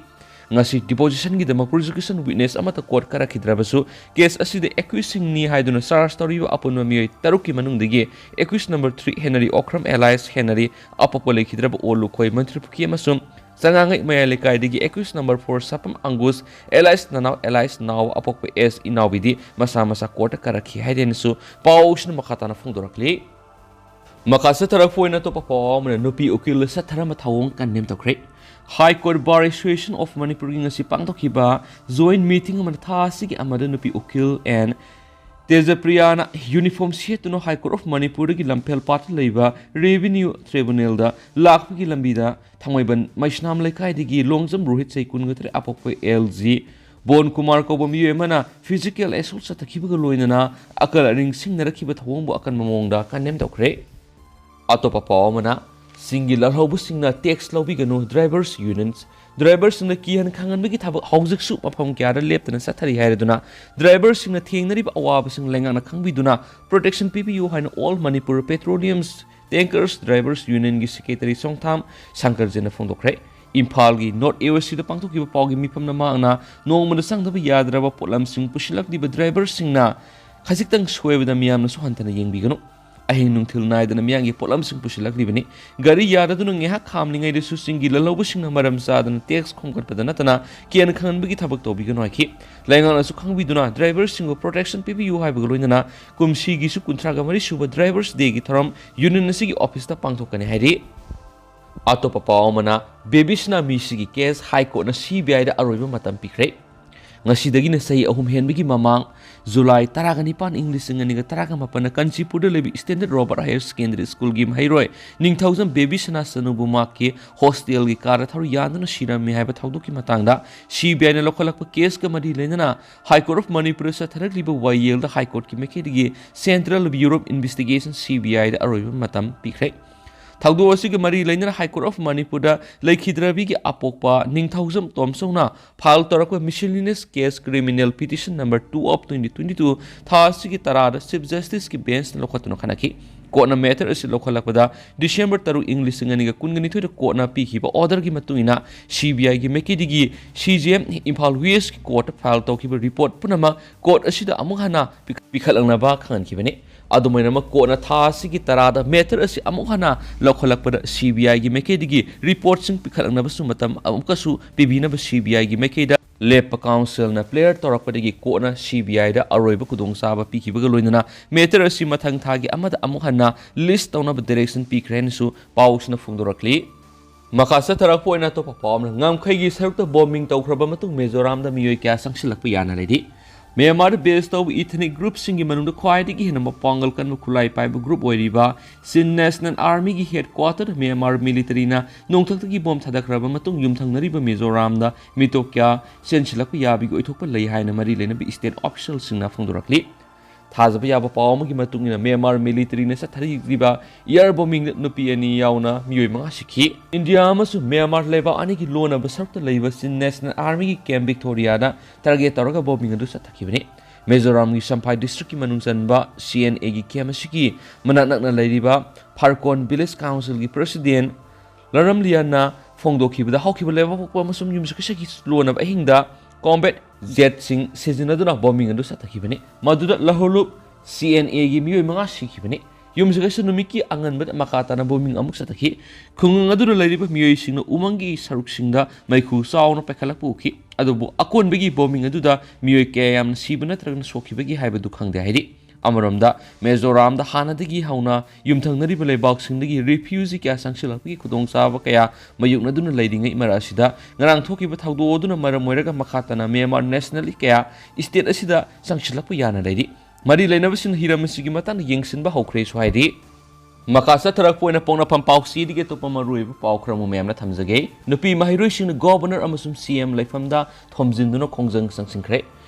ꯉꯁꯤ depositionꯒꯤꯗꯃꯛ prosecution witness ꯑꯃꯠꯇ court ꯀꯥꯔꯛꯈꯤꯗ꯭ꯔꯕꯁꯨ case ꯑꯁꯤꯗ accusedꯁꯤꯡꯅꯤ ꯍꯥꯏꯗꯨꯅ charge ꯇꯧꯔꯤꯕ ꯑꯄꯨꯟꯕ ꯃꯤꯑꯣꯏ ꯇꯔꯨꯛꯀꯤ ꯃꯅꯨꯡꯗꯒꯤ accused number three Henry Okram alias Henry, ꯑꯄꯣꯛꯄ ꯂꯩꯈꯤꯗ꯭ꯔꯕ ꯑꯣ ꯂꯨꯈꯣꯏ ꯃꯟꯇ꯭ꯔꯤꯄꯨꯈ꯭ꯔꯤ ꯑꯃꯁꯨꯡ ꯆꯉꯥꯡꯉꯩ ꯃꯌꯥꯏ ꯂꯩꯀꯥꯏꯗꯒꯤ accused number four ꯁꯥꯄꯝ ꯑꯪꯒꯨꯁ alias ꯅꯅꯥꯎ alias ꯅꯥꯎ ꯑꯄꯣꯛꯄ ꯑꯦꯁ ꯏꯅꯥꯎꯕꯤꯗꯤ ꯃꯁꯥ ꯃꯁꯥ courtꯇ ꯀꯥꯔꯛꯈꯤ ꯍꯥꯏꯗꯦꯅꯁꯨ ꯄꯥꯎꯁꯤꯅ ꯃꯈꯥ ꯇꯥꯅ ꯐꯣꯡꯗꯣꯔꯛꯂꯤ꯫ ꯃꯈꯥ ꯆꯠꯊꯔꯛꯄ ꯑꯣꯏꯅ ꯑꯇꯣꯞꯄ ꯄꯥꯎ ꯑꯃꯅ ꯅꯨꯄꯤ ꯎꯀꯤꯜ ꯆꯠꯊꯔꯝꯕ ꯊꯧꯑꯣꯡ condemn ꯇꯧꯈ꯭ꯔꯦ꯫ High Court Bar Association of Manipurꯒꯤ ꯉꯁꯤ ꯄꯥꯡꯊꯣꯛꯈꯤꯕ joint meeting ꯑꯃꯗ ꯊꯥ ꯑꯁꯤꯒꯤ ꯑꯃꯗ ꯅꯨꯄꯤ ꯎꯀꯤꯜ ꯑꯦꯟ ꯇꯦꯖꯄ꯭ꯔꯤꯌꯥꯅ uniform ꯁꯦꯠꯇꯨꯅ High Court of ꯃꯅꯤꯄꯨꯔꯗꯒꯤ ꯂꯝꯐꯦꯜ ꯄꯥꯠꯇ ꯂꯩꯕ Revenue Tribunalꯗ ꯂꯥꯛꯄꯒꯤ ꯂꯝꯕꯤꯗ ꯊꯥꯡꯃꯩꯕꯟ ꯃꯩꯁꯅꯥꯝ ꯂꯩꯀꯥꯏꯗꯒꯤ ꯂꯣꯡꯖꯝ ꯔꯣꯍꯤꯠ ꯆꯍꯤ ꯀꯨꯟꯒ ꯇꯔꯦꯠ ꯑꯄꯣꯛꯄ ꯑꯦꯜ ꯖꯤ ꯕꯣꯟ ꯀꯨꯃꯥꯔ ꯀꯧꯕ ꯃꯤꯑꯣꯏ ꯑꯃꯅ physical assault ꯆꯠꯊꯈꯤꯕꯒ ꯂꯣꯏꯅꯅ ꯑꯀꯜ ꯑꯔꯤꯡ ꯁꯤꯡꯅꯔꯛꯈꯤꯕ ꯊꯧꯑꯣꯡꯕꯨ ꯑꯀꯟꯕ ꯃꯑꯣꯡꯗ condemn ꯇꯧꯈ꯭ꯔꯦ꯫ ꯑꯇꯣꯞꯄ ꯄꯥꯎ ꯑꯃꯅ, ꯆꯤꯡꯒꯤ ꯂꯥꯜꯍꯧꯕꯁꯤꯡꯅ tax ꯂꯧꯕꯤꯒꯅꯨ, drivers unions, driverꯁꯤꯡꯅ ꯀꯤꯍꯟ ꯈꯪꯍꯟꯕꯒꯤ ꯊꯕꯛ ꯍꯧꯖꯤꯛꯁꯨ ꯃꯐꯝ ꯀꯌꯥꯗ ꯂꯦꯞꯇꯅ ꯆꯠꯊꯔꯤ ꯍꯥꯏꯔꯗꯨꯅ driverꯁꯤꯡꯅ ꯊꯦꯡꯅꯔꯤꯕ ꯑꯋꯥꯕꯁꯤꯡ ꯂꯩꯉꯥꯛꯅ ꯈꯪꯕꯤꯗꯨꯅ protection ꯄꯤꯕꯤꯌꯨ ꯍꯥꯏꯅ All Manipur Petroleum Tankers Drivers Unionꯒꯤ secretary ꯆꯣꯡꯊꯥꯝ ꯁꯪꯀꯔꯖꯤꯅ ꯐꯣꯡꯗꯣꯛꯈ꯭ꯔꯦ꯫ ꯏꯝꯐꯥꯜꯒꯤ North A O Cꯗ ꯄꯥꯡꯊꯣꯛꯈꯤꯕ ꯄꯥꯎꯒꯤ ꯃꯤꯐꯝꯅ ꯃꯍꯥꯛꯅ ꯅꯣꯡꯃꯗ ꯆꯪꯗꯕ ꯌꯥꯗ꯭ꯔꯕ ꯄꯣꯠꯂꯝꯁꯤꯡ ꯄꯨꯁꯤꯜꯂꯛꯂꯤꯕ driverꯁꯤꯡꯅ ꯈꯖꯤꯛꯇꯪ ꯁꯣꯏꯕꯗ ꯃꯤꯌꯥꯝꯅꯁꯨ ꯍꯟꯊꯅ ꯌꯦꯡꯕꯤꯒꯅꯨ꯫ ꯑꯍꯤꯡ ꯅꯨꯡꯊꯤꯜ ꯅꯥꯏꯗꯅ ꯃꯤꯌꯥꯝꯒꯤ ꯄꯣꯠꯂꯝꯁꯤꯡ ꯄꯨꯁꯤꯜꯂꯛꯂꯤꯕꯅꯤ꯫ ꯒꯥꯔꯤ ꯌꯥꯗꯗꯨꯅ ꯉꯥꯏꯍꯥꯛ ꯈꯥꯝꯂꯤꯉꯩꯗꯁꯨ ꯆꯤꯡꯒꯤ ꯂꯜꯍꯧꯕꯁꯤꯡꯅ ꯃꯔꯝ ꯆꯥꯗꯅ tax ꯈꯣꯝꯒꯠꯄꯗ ꯅꯠꯇꯅ ꯀꯤꯍꯟ ꯈꯪꯍꯟꯕꯒꯤ ꯊꯕꯛ ꯇꯧꯕꯤꯒꯅꯨ ꯍꯥꯏꯈꯤ꯫ ꯂꯩꯉꯥꯛꯅꯁꯨ ꯈꯪꯕꯤꯗꯨꯅ driverꯁꯤꯡꯕꯨ protection ꯄꯤꯕꯤꯌꯨ ꯍꯥꯏꯕꯒ ꯂꯣꯏꯅꯅ ꯀꯨꯝꯁꯤꯒꯤꯁꯨ ꯀꯨꯟꯊ꯭ꯔꯥꯒ ꯃꯔꯤ ꯁꯨꯕ Drivers Dayꯒꯤ ꯊꯧꯔꯝ union ꯑꯁꯤꯒꯤ officeꯇ ꯄꯥꯡꯊꯣꯛꯀꯅꯤ ꯍꯥꯏꯔꯤ꯫ ꯑꯇꯣꯞꯄ ꯄꯥꯎ ꯑꯃꯅ, ꯕꯦꯕꯤꯁꯅ ꯃꯤꯁꯤꯒꯤ case High Courtꯅ C B Iꯗ ꯑꯔꯣꯏꯕ ꯃꯇꯝ ꯄꯤꯈ꯭ꯔꯦ꯫ ꯉꯁꯤꯗꯒꯤꯅ ꯆꯍꯤ ꯑꯍꯨꯝ ꯍꯦꯟꯕꯒꯤ ꯃꯃꯥꯡ, ꯖꯨꯂꯥꯏ ꯇꯔꯥꯒ ꯅꯤꯄꯥꯟ, ꯏꯪ ꯂꯤꯁꯤꯡ ꯑꯅꯤꯒ ꯇꯔꯥꯒ ꯃꯥꯄꯟꯗ ꯀꯥꯟꯆꯤꯄꯨꯔꯗ ꯂꯩꯕ Standard Robert Higher Secondary Schoolꯒꯤ ꯃꯍꯩꯔꯣꯏ ꯅꯤꯡꯊꯧꯖꯝ ꯕꯦꯕꯤ ꯁꯅꯥꯁꯅꯨꯕꯨ ꯃꯍꯥꯛꯀꯤ ꯍꯣꯁꯇꯦꯜꯒꯤ ꯀꯥꯗ ꯊꯧꯔꯤ ꯌꯥꯟꯗꯨꯅ ꯁꯤꯔꯝꯃꯤ ꯍꯥꯏꯕ ꯊꯧꯗꯣꯛꯀꯤ ꯃꯇꯥꯡꯗ CBIꯅ ꯂꯧꯈꯠꯂꯛꯄ ꯀꯦꯁꯀ ꯃꯔꯤ ꯂꯩꯅꯅ High Court of ꯃꯅꯤꯄꯨꯔꯗ ꯆꯠꯊꯔꯛꯂꯤꯕ ꯋꯥꯌꯦꯜꯗ High Courtꯀꯤ ꯃꯥꯏꯀꯩꯗꯒꯤ Central Bureau of Investigation, CBIꯗ ꯑꯔꯣꯏꯕ ꯃꯇꯝ ꯄꯤꯈ꯭ꯔꯦ꯫ ꯊꯧꯗꯣꯛ ꯑꯁꯤꯒ ꯃꯔꯤ ꯂꯩꯅꯅ High Court of ꯃꯅꯤꯄꯨꯔꯗ ꯂꯩꯈꯤꯗ꯭ꯔꯕꯤꯒꯤ ꯑꯄꯣꯛꯄ ꯅꯤꯡꯊꯧꯖꯝ ꯇꯣꯝꯆꯧꯅ file ꯇꯧꯔꯛꯄ miscellaneous case criminal petition number two of twenty twenty-two ꯊꯥ ꯑꯁꯤꯒꯤ ꯇꯔꯥꯗ Chief Justiceꯀꯤ benchꯅ ꯂꯧꯈꯠꯇꯨꯅ ꯈꯟꯅꯈꯤ꯫ Courtꯅ matter ꯑꯁꯤ ꯂꯧꯈꯠꯂꯛꯄꯗ December ꯇꯔꯨꯛ, ꯏꯪ ꯂꯤꯁꯤꯡ ꯑꯅꯤꯒ ꯀꯨꯟꯅꯤꯊꯣꯏꯗ courtꯅ ꯄꯤꯈꯤꯕ orderꯒꯤ ꯃꯇꯨꯡ ꯏꯟꯅ CBIꯒꯤ ꯃꯥꯏꯀꯩꯗꯒꯤ CJM ꯏꯝꯐꯥꯜ Westꯀꯤ courtꯇ file ꯇꯧꯈꯤꯕ report ꯄꯨꯝꯅꯃꯛ court ꯑꯁꯤꯗ ꯑꯃꯨꯛ ꯍꯟꯅ ꯄꯤꯈꯠꯂꯛꯅꯕ ꯈꯪꯍꯟꯈꯤꯕꯅꯤ꯫ ꯑꯗꯨꯃꯥꯏꯅꯃꯛ courtꯅ ꯊꯥ ꯑꯁꯤꯒꯤ ꯇꯔꯥꯗ matter ꯑꯁꯤ ꯑꯃꯨꯛ ꯍꯟꯅ ꯂꯧꯈꯠꯂꯛꯄꯗ CBIꯒꯤ ꯃꯥꯏꯀꯩꯗꯒꯤ reportꯁꯤꯡ ꯄꯤꯈꯠꯂꯛꯅꯕꯁꯨ ꯃꯇꯝ ꯑꯃꯨꯛꯀꯁꯨ ꯄꯤꯕꯤꯅꯕ CBIꯒꯤ ꯃꯥꯏꯀꯩꯗ ꯂꯦꯞꯄ councilꯅ prayer ꯇꯧꯔꯛꯄꯗꯒꯤ courtꯅ CBIꯗ ꯑꯔꯣꯏꯕ ꯈꯨꯗꯣꯡꯆꯥꯕ ꯄꯤꯈꯤꯕꯒ ꯂꯣꯏꯅꯅ matter ꯑꯁꯤ ꯃꯊꯪ ꯊꯥꯒꯤ ꯑꯃꯗ ꯑꯃꯨꯛ ꯍꯟꯅ list ꯇꯧꯅꯕ direction ꯄꯤꯈ꯭ꯔꯦ ꯍꯥꯏꯅꯁꯨ ꯄꯥꯎꯁꯤꯅ ꯐꯣꯡꯗꯣꯔꯛꯂꯤ꯫ ꯃꯈꯥ ꯆꯠꯊꯔꯛꯄ ꯑꯣꯏꯅ ꯑꯇꯣꯞꯄ ꯄꯥꯎ ꯑꯃꯅ, ꯉꯝꯈꯩꯒꯤ ꯁꯔꯨꯛꯇ bombing ꯇꯧꯈ꯭ꯔꯕ ꯃꯇꯨꯡ ꯃꯤꯖꯣꯔꯥꯝꯗ ꯃꯤꯑꯣꯏ ꯀꯌꯥ ꯆꯪꯁꯤꯜꯂꯛꯄ ꯌꯥꯅ ꯂꯩꯔꯤ꯫ ꯃ꯭ꯌꯥꯟꯃꯥꯔꯗ base ꯇꯧꯕ ethnic groupꯁꯤꯡꯒꯤ ꯃꯅꯨꯡꯗ ꯈ꯭ꯋꯥꯏꯗꯒꯤ ꯍꯦꯟꯅ ꯃꯄꯥꯡꯒꯜ ꯀꯟꯕ ꯈꯨꯠꯂꯥꯏ ꯄꯥꯏꯕ group ꯑꯣꯏꯔꯤꯕ Chin National Armyꯒꯤ headquarter ꯃ꯭ꯌꯥꯟꯃꯥꯔ militaryꯅ ꯅꯣꯡꯊꯛꯇꯒꯤ bomb ꯊꯥꯗꯈ꯭ꯔꯕ ꯃꯇꯨꯡ ꯌꯨꯝꯊꯪꯅꯔꯤꯕ ꯃꯤꯖꯣꯔꯥꯝꯗ ꯃꯤꯇꯣꯞ ꯀꯌꯥ ꯆꯦꯟꯁꯤꯜꯂꯛꯄ ꯌꯥꯕꯒꯤ ꯑꯣꯏꯊꯣꯛꯄ ꯂꯩ ꯍꯥꯏꯅ ꯃꯔꯤ ꯂꯩꯅꯕ state officialꯁꯤꯡꯅ ꯐꯣꯡꯗꯣꯔꯛꯂꯤ꯫ ꯊꯥꯖꯕ ꯌꯥꯕ ꯄꯥꯎ ꯑꯃꯒꯤ ꯃꯇꯨꯡ ꯏꯟꯅ, ꯃ꯭ꯌꯥꯟꯃꯥꯔ militaryꯅ ꯆꯠꯊꯔꯤꯕ air bombingꯗ ꯅꯨꯄꯤ ꯑꯅꯤ ꯌꯥꯎꯅ ꯃꯤꯑꯣꯏ ꯃꯉꯥ ꯁꯤꯈꯤ꯫ ꯏꯟꯗꯤꯌꯥ ꯑꯃꯁꯨꯡ ꯃ꯭ꯌꯥꯟꯃꯥꯔ ꯂꯩꯕꯥꯛ ꯑꯅꯤꯒꯤ ꯂꯣꯟꯅꯕ ꯁꯔꯨꯛꯇ ꯂꯩꯕ Chin National Armyꯒꯤ camp Victoriaꯗ target ꯇꯧꯔꯒ bombing ꯑꯗꯨ ꯆꯠꯊꯈꯤꯕꯅꯤ꯫ ꯃꯤꯖꯣꯔꯥꯝꯒꯤ ꯁꯝꯐꯥꯏ districtꯀꯤ ꯃꯅꯨꯡ ꯆꯟꯕ CNAꯒꯤ camp ꯑꯁꯤꯒꯤ ꯃꯅꯥꯛ ꯅꯛꯅ ꯂꯩꯔꯤꯕ Pharkon Village Councilꯒꯤ president ꯂꯔꯝꯂꯤꯌꯥꯟꯅ ꯐꯣꯡꯗꯣꯛꯈꯤꯕꯗ, ꯍꯧꯈꯤꯕ ꯂꯩꯕꯥꯛꯄꯣꯛꯄ ꯑꯃꯁꯨꯡ ꯌꯨꯝꯁꯀꯩꯁꯒꯤ ꯂꯣꯟꯅꯕ ꯑꯍꯤꯡꯗ combat jetꯁꯤꯡ ꯁꯤꯖꯤꯟꯅꯗꯨꯅ bombing ꯑꯗꯨ ꯆꯠꯊꯈꯤꯕꯅꯤ꯫ ꯃꯗꯨꯗ ꯂꯍꯣꯂꯨꯞ CNAꯒꯤ ꯃꯤꯑꯣꯏ ꯃꯉꯥ ꯁꯤꯈꯤꯕꯅꯤ꯫ ꯌꯨꯝꯁꯀꯩꯁ ꯅꯨꯃꯤꯠꯀꯤ ꯑꯉꯟꯕꯗ ꯃꯈꯥ ꯇꯥꯅ bombing ꯑꯃꯨꯛ ꯆꯠꯊꯈꯤ꯫ ꯈꯨꯡꯒꯪ ꯑꯗꯨꯗ ꯂꯩꯔꯤꯕ ꯃꯤꯑꯣꯏꯁꯤꯡꯅ ꯎꯃꯪꯒꯤ ꯁꯔꯨꯛꯁꯤꯡꯗ ꯃꯩꯈꯨ ꯆꯥꯎꯅ ꯄꯥꯏꯈꯠꯂꯛꯄ ꯎꯈꯤ, ꯑꯗꯨꯕꯨ ꯑꯀꯣꯟꯕꯒꯤ bombing ꯑꯗꯨꯗ ꯃꯤꯑꯣꯏ ꯀꯌꯥ ꯌꯥꯝꯅ ꯁꯤꯕ ꯅꯠꯇ꯭ꯔꯒꯅ ꯁꯣꯛꯈꯤꯕꯒꯦ ꯍꯥꯏꯕꯗꯨ ꯈꯪꯗꯦ ꯍꯥꯏꯔꯤ꯫ ꯑꯃꯔꯣꯝꯗ, ꯃꯤꯖꯣꯔꯥꯝꯗ ꯍꯥꯟꯅꯗꯒꯤ ꯍꯧꯅ ꯌꯨꯝꯊꯪꯅꯔꯤꯕ ꯂꯩꯕꯥꯛꯁꯤꯡꯗꯒꯤ ꯔꯤꯐ꯭ꯌꯨꯖꯤ ꯀꯌꯥ ꯆꯪꯁꯤꯜꯂꯛꯄꯒꯤ ꯈꯨꯗꯣꯡꯆꯥꯕ ꯀꯌꯥ ꯃꯥꯌꯣꯛꯅꯗꯨꯅ ꯂꯩꯔꯤꯉꯩ ꯃꯔꯛ ꯑꯁꯤꯗ, ꯉꯔꯥꯡ ꯊꯣꯛꯈꯤꯕ ꯊꯧꯗꯣꯛ ꯑꯗꯨꯅ ꯃꯔꯝ ꯑꯣꯏꯔꯒ ꯃꯈꯥ ꯇꯥꯅ ꯃ꯭ꯌꯥꯟꯃꯥꯔ ꯅꯦꯁꯅꯦꯂꯤꯁ ꯀꯌꯥ ꯁ꯭ꯇꯦꯠ ꯑꯁꯤꯗ ꯆꯪꯁꯤꯜꯂꯛꯄ ꯌꯥꯅ ꯂꯩꯔꯤ꯫ ꯃꯔꯤ ꯂꯩꯅꯕꯁꯤꯡꯅ ꯍꯤꯔꯝ ꯑꯁꯤꯒꯤ ꯃꯇꯥꯡꯗ ꯌꯦꯡꯁꯤꯟꯕ ꯍꯧꯈ꯭ꯔꯦꯁꯨ ꯍꯥꯏꯔꯤ꯫ ꯃꯈꯥ ꯆꯠꯊꯔꯛꯄ ꯑꯣꯏꯅ ꯄꯣꯛꯅꯐꯝ ꯄꯥꯎꯆꯦꯗꯒꯤ ꯑꯇꯣꯞꯄ ꯃꯔꯨꯑꯣꯏꯕ ꯄꯥꯎ ꯈꯔ ꯑꯃꯨꯛ ꯃꯌꯥꯝꯅ ꯊꯝꯖꯒꯦ꯫ ꯅꯨꯄꯤ ꯃꯍꯩꯔꯣꯏꯁꯤꯡꯅ ꯒꯣꯚꯔꯅꯔ ꯑꯃꯁꯨꯡ ꯁꯤ ꯑꯦꯝ ꯂꯩꯐꯝꯗ ꯊꯣꯝꯖꯤꯟꯗꯨꯅ ꯈꯣꯡꯖꯪ ꯆꯪꯁꯤꯟꯈ꯭ꯔꯦ꯫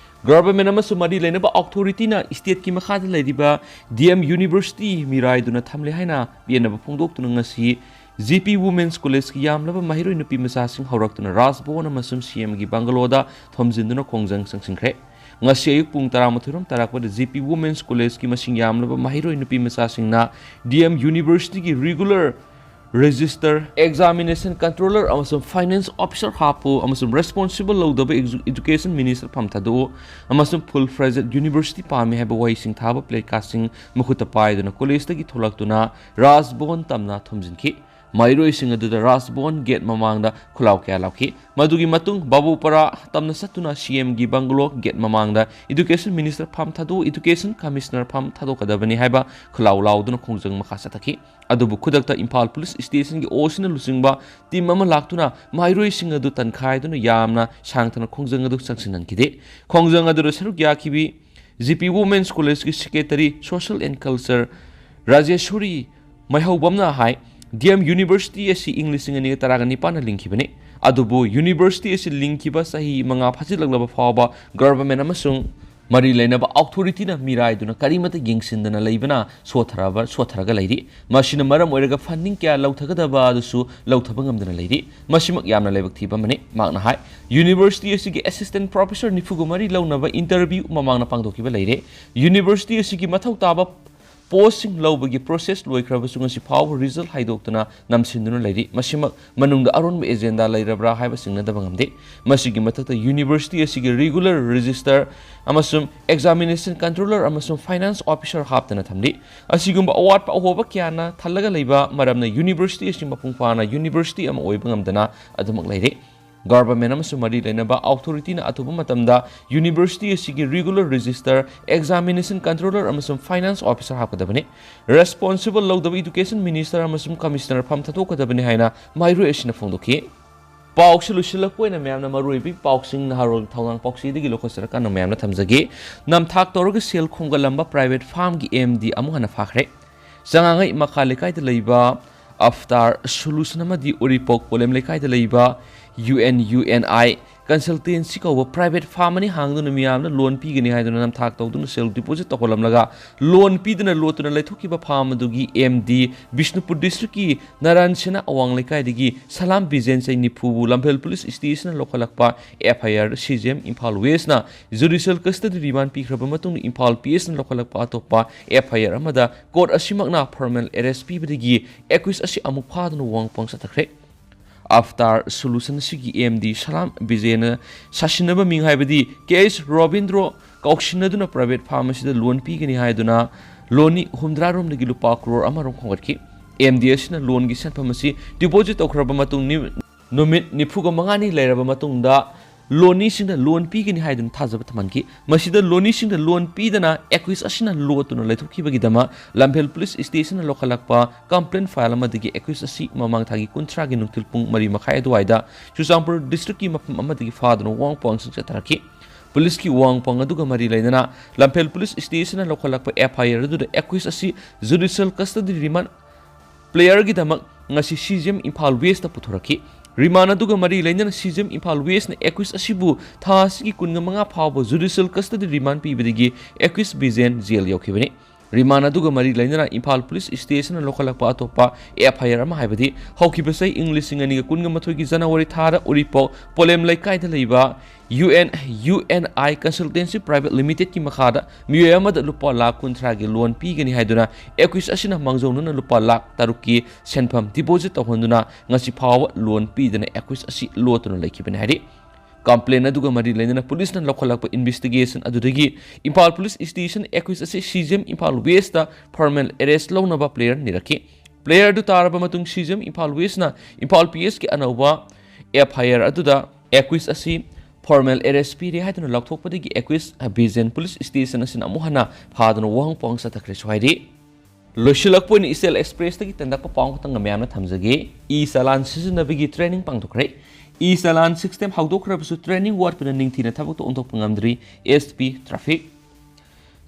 ꯒꯚꯔꯟꯃꯦꯟꯠ ꯑꯃꯁꯨꯡ ꯃꯔꯤ ꯂꯩꯅꯕ ꯑꯣꯊꯣꯔꯤꯇꯤꯅ ꯁ꯭ꯇꯦꯠꯀꯤ ꯃꯈꯥꯗ ꯂꯩꯔꯤꯕ ꯗꯤ ꯑꯦꯝ ꯌꯨꯅꯤꯚꯔꯁꯤꯇꯤ ꯃꯤꯔꯥꯏꯗꯨꯅ ꯊꯝꯂꯦ ꯍꯥꯏꯅ ꯄꯦꯟꯅꯕ ꯐꯣꯡꯗꯣꯛꯇꯨꯅ ꯉꯁꯤ ꯖꯤ ꯄꯤ ꯋꯨꯃꯦꯟꯁ ꯀꯣꯂꯦꯖꯀꯤ ꯌꯥꯝꯂꯕ ꯃꯍꯩꯔꯣꯏ ꯅꯨꯄꯤ ꯃꯆꯥꯁꯤꯡ ꯍꯧꯔꯛꯇꯨꯅ ꯔꯥꯖꯚꯋꯟ ꯑꯃꯁꯨꯡ ꯁꯤ ꯑꯦꯝꯒꯤ ꯕꯪꯒꯂꯣꯗ ꯊꯣꯝꯖꯤꯟꯗꯨꯅ ꯈꯣꯡꯖꯪ ꯆꯪꯁꯤꯟꯈ꯭ꯔꯦ꯫ ꯉꯁꯤ ꯑꯌꯨꯛ ꯄꯨꯡ ꯇꯔꯥꯃꯥꯊꯣꯏꯔꯣꯝ ꯇꯥꯔꯛꯄꯗ ꯖꯤ ꯄꯤ ꯋꯨꯃꯦꯟꯁ ꯀꯣꯂꯦꯖꯀꯤ ꯃꯁꯤꯡ ꯌꯥꯝꯂꯕ ꯃꯍꯩꯔꯣꯏ ꯅꯨꯄꯤ ꯃꯆꯥꯁꯤꯡꯅ ꯗꯤ ꯑꯦꯝ ꯌꯨꯅꯤꯚꯔꯁꯤꯇꯤꯒꯤ ꯔꯤꯒꯨꯂꯔ ꯔꯦꯖꯤꯁꯇꯔ, ꯑꯦꯛꯖꯥꯃꯤꯅꯦꯁꯟ ꯀꯟꯇ꯭ꯔꯣꯂꯔ ꯑꯃꯁꯨꯡ ꯐꯥꯏꯅꯥꯟꯁ ꯑꯣꯐꯤꯁꯔ ꯍꯥꯞꯄꯨ ꯑꯃꯁꯨꯡ ꯔꯦꯁꯄꯣꯟꯁꯤꯕꯜ ꯂꯧꯗꯕ ꯑꯦꯖꯨ-, ꯑꯦꯖꯨꯀꯦꯁꯟ ꯃꯤꯅꯤꯁꯇꯔ ꯐꯝ ꯊꯥꯗꯣꯛꯎ ꯑꯃꯁꯨꯡ ꯐꯨꯜ ꯐ꯭ꯂꯦꯖꯦꯗ ꯌꯨꯅꯤꯚꯔꯁꯤꯇꯤ ꯄꯥꯝꯃꯤ ꯍꯥꯏꯕ ꯋꯥꯍꯩꯁꯤꯡ ꯊꯥꯕ ꯄ꯭ꯂꯦꯀꯥꯔꯗꯁꯤꯡ ꯃꯈꯨꯠꯇ ꯄꯥꯏꯗꯨꯅ ꯀꯣꯂꯦꯖꯇꯒꯤ ꯊꯣꯛꯂꯛꯇꯨꯅ ꯔꯥꯖꯚꯋꯟ ꯇꯝꯅ ꯊꯣꯝꯖꯤꯟꯈꯤ꯫ ꯃꯍꯩꯔꯣꯏꯁꯤꯡ ꯑꯗꯨꯗ ꯔꯥꯖꯚꯋꯟ ꯒꯦꯠ ꯃꯃꯥꯡꯗ ꯈꯨꯜꯂꯥꯎ ꯀꯌꯥ ꯂꯥꯎꯈꯤ꯫ ꯃꯗꯨꯒꯤ ꯃꯇꯨꯡ ꯕꯥꯕꯨꯄꯥꯔꯥ ꯇꯝꯅ ꯆꯠꯇꯨꯅ ꯁꯤ ꯑꯦꯝꯒꯤ ꯕꯪꯒꯂꯣ ꯒꯦꯠ ꯃꯃꯥꯡꯗ ꯏꯗꯨꯀꯦꯁꯟ ꯃꯤꯅꯤꯁꯇꯔ ꯐꯝ ꯊꯥꯗꯣꯛꯎ, ꯏꯗꯨꯀꯦꯁꯟ ꯀꯃꯤꯁꯅꯔ ꯐꯝ ꯊꯥꯗꯣꯛꯀꯗꯕꯅꯤ ꯍꯥꯏꯕ ꯈꯨꯜꯂꯥꯎ ꯂꯥꯎꯗꯨꯅ ꯈꯣꯡꯖꯪ ꯃꯈꯥ ꯆꯠꯊꯈꯤ꯫ ꯑꯗꯨꯕꯨ ꯈꯨꯗꯛꯇ ꯏꯝꯐꯥꯜ ꯄꯨꯂꯤꯁ ꯁ꯭ꯇꯦꯁꯟꯒꯤ ꯑꯣ ꯁꯤꯅ ꯂꯨꯆꯤꯡꯕ ꯇꯤꯝ ꯑꯃ ꯂꯥꯛꯇꯨꯅ ꯃꯍꯩꯔꯣꯏꯁꯤꯡ ꯑꯗꯨ ꯇꯟꯈꯥꯏꯗꯨꯅ ꯌꯥꯝꯅ ꯁꯥꯡꯊꯅ ꯈꯣꯡꯖꯪ ꯑꯗꯨ ꯆꯪꯁꯤꯟꯍꯟꯈꯤꯗꯦ꯫ ꯈꯣꯡꯖꯪ ꯑꯗꯨꯗ ꯁꯔꯨꯛ ꯌꯥꯈꯤꯕꯤ ꯖꯤ ꯄꯤ ꯋꯨꯃꯦꯟꯁ ꯀꯣꯂꯦꯖꯀꯤ secretary social and culture Rajeshori ꯃꯩꯍꯧꯕꯝꯅ ꯍꯥꯏ, ꯗꯤ ꯑꯦꯝ ꯌꯨꯅꯤꯚꯔꯁꯤꯇꯤ ꯑꯁꯤ ꯏꯪ ꯂꯤꯁꯤꯡ ꯑꯅꯤꯒ ꯇꯔꯥꯒ ꯅꯤꯄꯥꯟꯗ ꯂꯤꯡꯈꯤꯕꯅꯤ꯫ ꯑꯗꯨꯕꯨ ꯌꯨꯅꯤꯚꯔꯁꯤꯇꯤ ꯑꯁꯤ ꯂꯤꯡꯈꯤꯕ ꯆꯍꯤ ꯃꯉꯥ ꯐꯥꯖꯤꯜꯂꯛꯂꯕ ꯐꯥꯎꯕ ꯒꯚꯔꯟꯃꯦꯟꯠ ꯑꯃꯁꯨꯡ ꯃꯔꯤ ꯂꯩꯅꯕ ꯑꯣꯊꯣꯔꯤꯇꯤꯅ ꯃꯤꯔꯥꯏꯗꯨꯅ ꯀꯔꯤꯃꯠꯇ ꯌꯦꯡꯁꯤꯟꯗꯅ ꯂꯩꯕꯅ ꯁꯣꯠꯊꯔꯕ, ꯁꯣꯠꯊꯔꯒ ꯂꯩꯔꯤ꯫ ꯃꯁꯤꯅ ꯃꯔꯝ ꯑꯣꯏꯔꯒ ꯐꯟꯗꯤꯡ ꯀꯌꯥ ꯂꯧꯊꯒꯗꯕ ꯑꯗꯨꯁꯨ ꯂꯧꯊꯕ ꯉꯝꯗꯅ ꯂꯩꯔꯤ꯫ ꯃꯁꯤꯃꯛ ꯌꯥꯝꯅ ꯂꯥꯏꯕꯛ ꯊꯤꯕ ꯑꯃꯅꯤ꯫ ꯃꯍꯥꯛꯅ ꯍꯥꯏ, ꯌꯨꯅꯤꯚꯔꯁꯤꯇꯤ ꯑꯁꯤꯒꯤ ꯑꯦꯁꯤꯁꯇꯦꯟꯠ ꯄ꯭ꯔꯣꯐꯦꯁꯔ ꯅꯤꯐꯨꯒ ꯃꯔꯤ ꯂꯧꯅꯕ ꯏꯟꯇꯔꯚ꯭ꯌꯨ ꯃꯃꯥꯡꯗ ꯄꯥꯡꯊꯣꯛꯈꯤꯕ ꯂꯩꯔꯦ꯫ ꯌꯨꯅꯤꯚꯔꯁꯤꯇꯤ ꯑꯁꯤꯒꯤ ꯃꯊꯧ ꯇꯥꯕ ꯄꯣꯁꯁꯤꯡ ꯂꯧꯕꯒꯤ ꯄ꯭ꯔꯣꯁꯦꯁ ꯂꯣꯏꯈ꯭ꯔꯕꯁꯨ ꯉꯁꯤ ꯐꯥꯎꯕ ꯔꯤꯖꯜꯠ ꯍꯥꯏꯗꯣꯛꯇꯅ ꯅꯝꯁꯤꯟꯗꯨꯅ ꯂꯩꯔꯤ꯫ ꯃꯁꯤꯃꯛ ꯃꯅꯨꯡꯗ ꯑꯔꯣꯟꯕ ꯑꯦꯖꯦꯟꯗꯥ ꯂꯩꯔꯕ꯭ꯔꯥ ꯍꯥꯏꯕ ꯆꯤꯡꯅꯗꯕ ꯉꯝꯗꯦ꯫ ꯃꯁꯤꯒꯤ ꯃꯊꯛꯇ ꯌꯨꯅꯤꯚꯔꯁꯤꯇꯤ ꯑꯁꯤꯒꯤ ꯔꯤꯒꯨꯂꯔ ꯔꯦꯖꯤꯁꯇꯔ ꯑꯃꯁꯨꯡ ꯑꯦꯛꯖꯥꯃꯤꯅꯦꯁꯟ ꯀꯟꯇ꯭ꯔꯣꯂꯔ ꯑꯃꯁꯨꯡ ꯐꯥꯏꯅꯥꯟꯁ ꯑꯣꯐꯤꯁꯔ ꯍꯥꯞꯇꯅ ꯊꯝꯂꯤ꯫ ꯑꯁꯤꯒꯨꯝꯕ ꯑꯋꯥꯠꯄ ꯑꯍꯣꯕ ꯀꯌꯥꯅ ꯊꯜꯂꯒ ꯂꯩꯕ ꯃꯔꯝꯅ ꯌꯨꯅꯤꯚꯔꯁꯤꯇꯤ ꯑꯁꯤ ꯃꯄꯨꯡ ꯐꯥꯅ ꯌꯨꯅꯤꯚꯔꯁꯤꯇꯤ ꯑꯃ ꯑꯣꯏꯕ ꯉꯝꯗꯅ ꯑꯗꯨꯃꯛ ꯂꯩꯔꯤ꯫ Government ꯑꯃꯁꯨꯡ ꯃꯔꯤ ꯂꯩꯅꯕ authority ꯅ ꯑꯊꯨꯕ ꯃꯇꯝꯗ university ꯑꯁꯤꯒꯤ regular register, examination controller ꯑꯃꯁꯨꯡ finance officer ꯍꯥꯞꯀꯗꯕꯅꯤ꯫ Responsible ꯂꯧꯗꯕ education minister ꯑꯃꯁꯨꯡ commissioner ꯐꯝ ꯊꯥꯗꯣꯛꯀꯗꯕꯅꯤ ꯍꯥꯏꯅ ꯃꯍꯩꯔꯣꯏ ꯑꯁꯤꯅ ꯐꯣꯡꯗꯣꯛꯈꯤ꯫ ꯄꯥꯎꯁꯤ ꯂꯣꯏꯁꯤꯜꯂꯛꯄ ꯑꯣꯏꯅ ꯃꯌꯥꯝꯅ ꯃꯔꯨꯑꯣꯏꯕ ꯄꯥꯎꯁꯤꯡ ꯅꯍꯥꯔꯣꯜ ꯊꯧꯔꯥꯡ ꯄꯥꯎꯆꯦꯗꯒꯤ ꯂꯧꯈꯠꯆꯔꯀꯥꯟꯗ ꯃꯌꯥꯝꯅ ꯊꯝꯖꯒꯦ꯫ ꯅꯝꯊꯥꯛ ꯇꯧꯔꯒ ꯁꯦꯜ ꯈꯣꯝꯒꯠꯂꯝꯕ private firm ꯒꯤ M D ꯑꯃꯨꯛ ꯍꯟꯅ ꯐꯥꯈ꯭ꯔꯦ꯫ ꯆꯉꯥꯡꯉꯩ ꯃꯈꯥ ꯂꯩꯀꯥꯏꯗ ꯂꯩꯕ ꯑꯐꯇꯥꯔ ꯁꯣꯂꯨꯁꯟ ꯑꯃꯗꯤ ꯎꯔꯤꯄꯣꯛ ꯄꯣꯂꯦꯝ ꯂꯩꯀꯥꯏꯗ ꯂꯩꯕ U N U N I consultancy ꯀꯧꯕ private firm ꯑꯅꯤ ꯍꯥꯡꯗꯨꯅ ꯃꯤꯌꯥꯝꯅ loan ꯄꯤꯒꯅꯤ ꯍꯥꯏꯗꯨꯅ ꯅꯝꯊꯥꯛ ꯇꯧꯗꯨꯅ ꯁꯦꯜ deposit ꯇꯧꯍꯜꯂꯝꯂꯒ loan ꯄꯤꯗꯨꯅ ꯂꯣꯠꯇꯨꯅ ꯂꯩꯊꯣꯛꯈꯤꯕ firm ꯑꯗꯨꯒꯤ M D ꯕꯤꯁꯅꯨꯄꯨꯔ district ꯀꯤ ꯅꯥꯔꯥꯌꯟ ꯁꯦꯅꯥ ꯑꯋꯥꯡ ꯂꯩꯀꯥꯏꯗꯒꯤ ꯁꯂꯥꯝ ꯕꯤꯖꯦꯟ ꯆꯍꯤ ꯅꯤꯐꯨꯕꯨ ꯂꯝꯐꯦꯜ police station ꯂꯧꯈꯠꯂꯛꯄ F I R C J M Imphal West ꯅ judicial custody remand ꯄꯤꯈ꯭ꯔꯕ ꯃꯇꯨꯡꯗ ꯏꯝꯐꯥꯜ P S ꯅ ꯂꯧꯈꯠꯂꯛꯄ ꯑꯇꯣꯞꯄ F I R ꯑꯃꯗ court ꯑꯁꯤꯃꯛꯅ formal arrest ꯄꯤꯕꯗꯒꯤ accused ꯑꯁꯤ ꯑꯃꯨꯛ ꯐꯥꯗꯨꯅ ꯋꯥꯍꯪ ꯄꯨꯡ ꯆꯠꯊꯈ꯭ꯔꯦ꯫ ꯑꯐꯇꯥꯔ ꯁꯣꯂꯨꯁꯟ ꯑꯁꯤꯒꯤ M D ꯁꯂꯥꯝ ꯕꯤꯖꯦꯅ ꯁꯥꯁꯤꯟꯅꯕ ꯃꯤꯡ ꯍꯥꯏꯕꯗꯤ K H Robindro ꯀꯥꯎꯁꯤꯟꯅꯗꯨꯅ private firm ꯑꯁꯤꯗ loan ꯄꯤꯒꯅꯤ ꯍꯥꯏꯗꯨꯅ ꯂꯣꯟꯅꯤ ꯍꯨꯝꯗ꯭ꯔꯥ ꯔꯣꯝꯗꯒꯤ ꯂꯨꯄꯥ ꯀ꯭ꯔꯣꯔ ꯑꯃꯔꯣꯝ ꯈꯣꯝꯒꯠꯈꯤ꯫ M D ꯑꯁꯤꯅ loan ꯒꯤ ꯁꯦꯟꯐꯝ ꯑꯁꯤ deposit ꯇꯧꯈ꯭ꯔꯕ ꯃꯇꯨꯡ ꯅꯤ-, ꯅꯨꯃꯤꯠ ꯅꯤꯐꯨꯒ ꯃꯉꯥꯅꯤ ꯂꯩꯔꯕ ꯃꯇꯨꯡꯗ ꯂꯣꯟꯅꯤꯁꯤꯡꯅ loan ꯄꯤꯒꯅꯤ ꯍꯥꯏꯗꯨꯅ ꯊꯥꯖꯕ ꯊꯝꯍꯟꯈꯤ꯫ ꯃꯁꯤꯗ ꯂꯣꯟꯅꯤꯁꯤꯡꯗ loan ꯄꯤꯗꯅ accused ꯑꯁꯤꯅ ꯂꯣꯠꯇꯨꯅ ꯂꯩꯊꯣꯛꯈꯤꯕꯒꯤꯗꯃꯛ ꯂꯝꯐꯦꯜ police station ꯅ ꯂꯧꯈꯠꯂꯛꯄ complaint file ꯑꯃꯗꯒꯤ accused ꯑꯁꯤ ꯃꯃꯥꯡ ꯊꯥꯒꯤ ꯀꯨꯟꯊ꯭ꯔꯥꯒꯤ ꯅꯨꯡꯊꯤꯜ ꯄꯨꯡ ꯃꯔꯤ ꯃꯈꯥꯏ ꯑꯗꯨꯋꯥꯏꯗ ꯆꯨꯔꯆꯥꯟꯄꯨꯔ district ꯀꯤ ꯃꯐꯝ ꯑꯃꯗꯒꯤ ꯐꯥꯗꯨꯅ ꯋꯥꯍꯪ ꯄꯥꯎꯍꯪꯁꯤꯡ ꯆꯠꯊꯔꯛꯈꯤ꯫ Police ꯀꯤ ꯋꯥꯍꯪ ꯄꯥꯎꯍꯪ ꯑꯗꯨꯒ ꯃꯔꯤ ꯂꯩꯅꯅ ꯂꯝꯐꯦꯜ police station ꯅ ꯂꯧꯈꯠꯂꯛꯄ F I R ꯑꯗꯨꯗ accused ꯑꯁꯤ judicial custody remand player ꯒꯤꯗꯃꯛ ꯉꯁꯤ C J M Imphal West ꯇ ꯄꯨꯊꯣꯔꯛꯈꯤ꯫ Remand ꯑꯗꯨꯒ ꯃꯔꯤ ꯂꯩꯅꯅ C J M Imphal West ꯅ accused ꯑꯁꯤꯕꯨ ꯊꯥ ꯑꯁꯤꯒꯤ ꯀꯨꯟꯃꯉꯥ ꯐꯥꯎꯕ judicial custody remand ꯄꯤꯕꯗꯒꯤ accused ꯕꯤꯖꯦꯟ jail ꯌꯧꯈꯤꯕꯅꯤ꯫ Remand ꯑꯗꯨꯒ ꯃꯔꯤ ꯂꯩꯅꯅ ꯏꯝꯐꯥꯜ police station ꯅ ꯂꯧꯈꯠꯂꯛꯄ ꯑꯇꯣꯞꯄ F I R ꯑꯃ ꯍꯥꯏꯕꯗꯤ ꯍꯧꯈꯤꯕ ꯆꯍꯤ ꯏꯪ ꯂꯤꯁꯤꯡ ꯑꯅꯤꯒ ꯀꯨꯟꯒ ꯃꯥꯊꯣꯏꯒꯤ January ꯊꯥꯗ ꯎꯔꯤꯄꯣꯛ ꯄꯣꯂꯦꯝ ꯂꯩꯀꯥꯏꯗ ꯂꯩꯕ U N U N I Consultancy Private Limited ꯀꯤ ꯃꯈꯥꯗ ꯃꯤꯑꯣꯏ ꯑꯃꯗ ꯂꯨꯄꯥ ꯂꯥꯈ ꯀꯨꯟꯊ꯭ꯔꯥꯒꯤ loan ꯄꯤꯒꯅꯤ ꯍꯥꯏꯗꯨꯅ accused ꯑꯁꯤꯅ ꯃꯥꯡꯖꯧꯅꯅ ꯂꯨꯄꯥ ꯂꯥꯈ ꯇꯔꯨꯛꯀꯤ ꯁꯦꯟꯐꯝ deposit ꯇꯧꯍꯟꯗꯨꯅ ꯉꯁꯤ ꯐꯥꯎꯕ loan ꯄꯤꯗꯅ accused ꯑꯁꯤ ꯂꯣꯠꯇꯨꯅ ꯂꯩꯈꯤꯕꯅꯤ ꯍꯥꯏꯔꯤ꯫ Complaint ꯑꯗꯨꯒ ꯃꯔꯤ ꯂꯩꯅꯅ police ꯅ ꯂꯧꯈꯠꯂꯛꯄ investigation ꯑꯗꯨꯗꯒꯤ ꯏꯝꯐꯥꯜ police station accused ꯑꯁꯤ C J M Imphal West ꯇ formal arrest ꯂꯧꯅꯕ player ꯅꯤꯔꯛꯈꯤ꯫ Player ꯑꯗꯨ ꯇꯥꯔꯕ ꯃꯇꯨꯡ C J M Imphal West ꯅ ꯏꯝꯐꯥꯜ P S ꯀꯤ ꯑꯅꯧꯕ ꯑꯦꯐ ꯑꯥꯏ ꯑꯥꯔ ꯑꯗꯨꯗ ꯑꯦꯀ꯭ꯌꯨꯁ ꯑꯁꯤ ꯐꯣꯔꯃꯦꯜ ꯑꯦꯔꯦꯁ ꯄꯤꯔꯦ ꯍꯥꯏꯗꯨꯅ ꯂꯥꯎꯊꯣꯛꯄꯗꯒꯤ ꯑꯦꯀ꯭ꯌꯨꯁ ꯕꯤꯖꯦꯟ ꯄꯨꯂꯤꯁ ꯁ꯭ꯇꯦꯁꯟ ꯑꯁꯤꯅ ꯑꯃꯨꯛ ꯍꯟꯅ ꯐꯥꯗꯨꯅ ꯋꯥꯍꯪ ꯄꯥꯎꯍꯪ ꯆꯠꯊꯈ꯭ꯔꯦꯁꯨ ꯍꯥꯏꯔꯤ꯫ ꯂꯣꯏꯁꯤꯜꯂꯛꯄ ꯑꯣꯏꯅ ꯏꯆꯦꯜ ꯑꯦꯛꯁꯄ꯭ꯔꯦꯁꯇꯒꯤ ꯇꯦꯟꯗꯛꯄ ꯄꯥꯎ ꯈꯛꯇꯪ ꯃꯌꯥꯝꯅ ꯊꯝꯖꯒꯦ꯫ ꯏ ꯆꯂꯥꯟ ꯁꯤꯖꯤꯟꯅꯕꯒꯤ ꯇ꯭ꯔꯦꯅꯤꯡ ꯄꯥꯡꯊꯣꯛꯈ꯭ꯔꯦ꯫ ꯏ ꯆꯂꯥꯟ ꯁꯤꯁꯇꯦꯝ ꯍꯧꯗꯣꯛꯈ꯭ꯔꯕꯁꯨ ꯇ꯭ꯔꯦꯅꯤꯡ ꯋꯥꯠꯄꯅ ꯅꯤꯡꯊꯤꯅ ꯊꯕꯛꯇ ꯑꯣꯟꯊꯣꯛꯄ ꯉꯝꯗ꯭ꯔꯤ ꯑꯦꯁ ꯄꯤ ꯇ꯭ꯔꯥꯐꯤꯛ꯫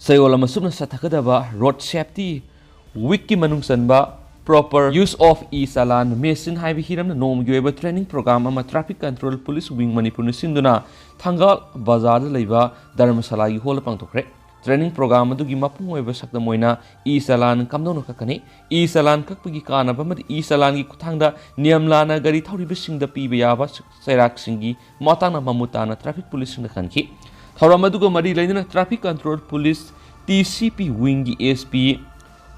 ꯆꯌꯣꯜ ꯑꯃ ꯆꯨꯞꯅ ꯆꯠꯊꯒꯗꯕ ꯔꯣꯗ ꯁꯦꯐꯇꯤ ꯋꯤꯛꯀꯤ ꯃꯅꯨꯡ ꯆꯟꯕ Proper Use of E-Challan Machine ꯍꯥꯏꯕ ꯍꯤꯔꯝꯅ ꯅꯣꯡꯃꯒꯤ ꯑꯣꯏꯕ ꯇ꯭ꯔꯦꯅꯤꯡ ꯄ꯭ꯔꯣꯒ꯭ꯔꯥꯝ ꯑꯃ ꯇ꯭ꯔꯥꯐꯤꯛ ꯀꯟꯇ꯭ꯔꯣꯜ ꯄꯨꯂꯤꯁ ꯋꯤꯡ ꯃꯅꯤꯄꯨꯔꯅ ꯁꯤꯟꯗꯨꯅ ꯊꯪꯒꯥꯜ ꯕꯖꯥꯔꯗ ꯂꯩꯕ ꯙꯔꯃꯁꯥꯂꯥꯒꯤ ꯍꯣꯜꯗ ꯄꯥꯡꯊꯣꯛꯈ꯭ꯔꯦ꯫ ꯇ꯭ꯔꯦꯅꯤꯡ ꯄ꯭ꯔꯣꯒ꯭ꯔꯥꯝ ꯑꯗꯨꯒꯤ ꯃꯄꯨꯡ ꯑꯣꯏꯕ ꯁꯛꯇꯝ ꯑꯣꯏꯅ ꯏ ꯆꯂꯥꯟ ꯀꯝꯗꯧꯅ ꯀꯛꯀꯅꯤ, ꯏ ꯆꯂꯥꯟ ꯀꯛꯄꯒꯤ ꯀꯥꯟꯅꯕ ꯑꯃꯗꯤ ꯏ ꯆꯂꯥꯟꯒꯤ ꯈꯨꯠꯊꯥꯡꯗ ꯅꯤꯌꯝ ꯂꯥꯟꯅ ꯒꯥꯔꯤ ꯊꯧꯔꯤꯕꯁꯤꯡꯗ ꯄꯤꯕ ꯌꯥꯕ ꯆꯩꯔꯥꯛꯁꯤꯡꯒꯤ ꯃꯇꯥꯡꯗ ꯃꯃꯨꯠ ꯇꯥꯅ ꯇ꯭ꯔꯥꯐꯤꯛ ꯄꯨꯂꯤꯁꯁꯤꯡꯗ ꯈꯟꯈꯤ꯫ ꯊꯧꯔꯝ ꯑꯗꯨꯒ ꯃꯔꯤ ꯂꯩꯅꯅ traffic control police, T C ꯄꯤ ꯋꯤꯡꯒꯤ ꯑꯦꯁ ꯄꯤ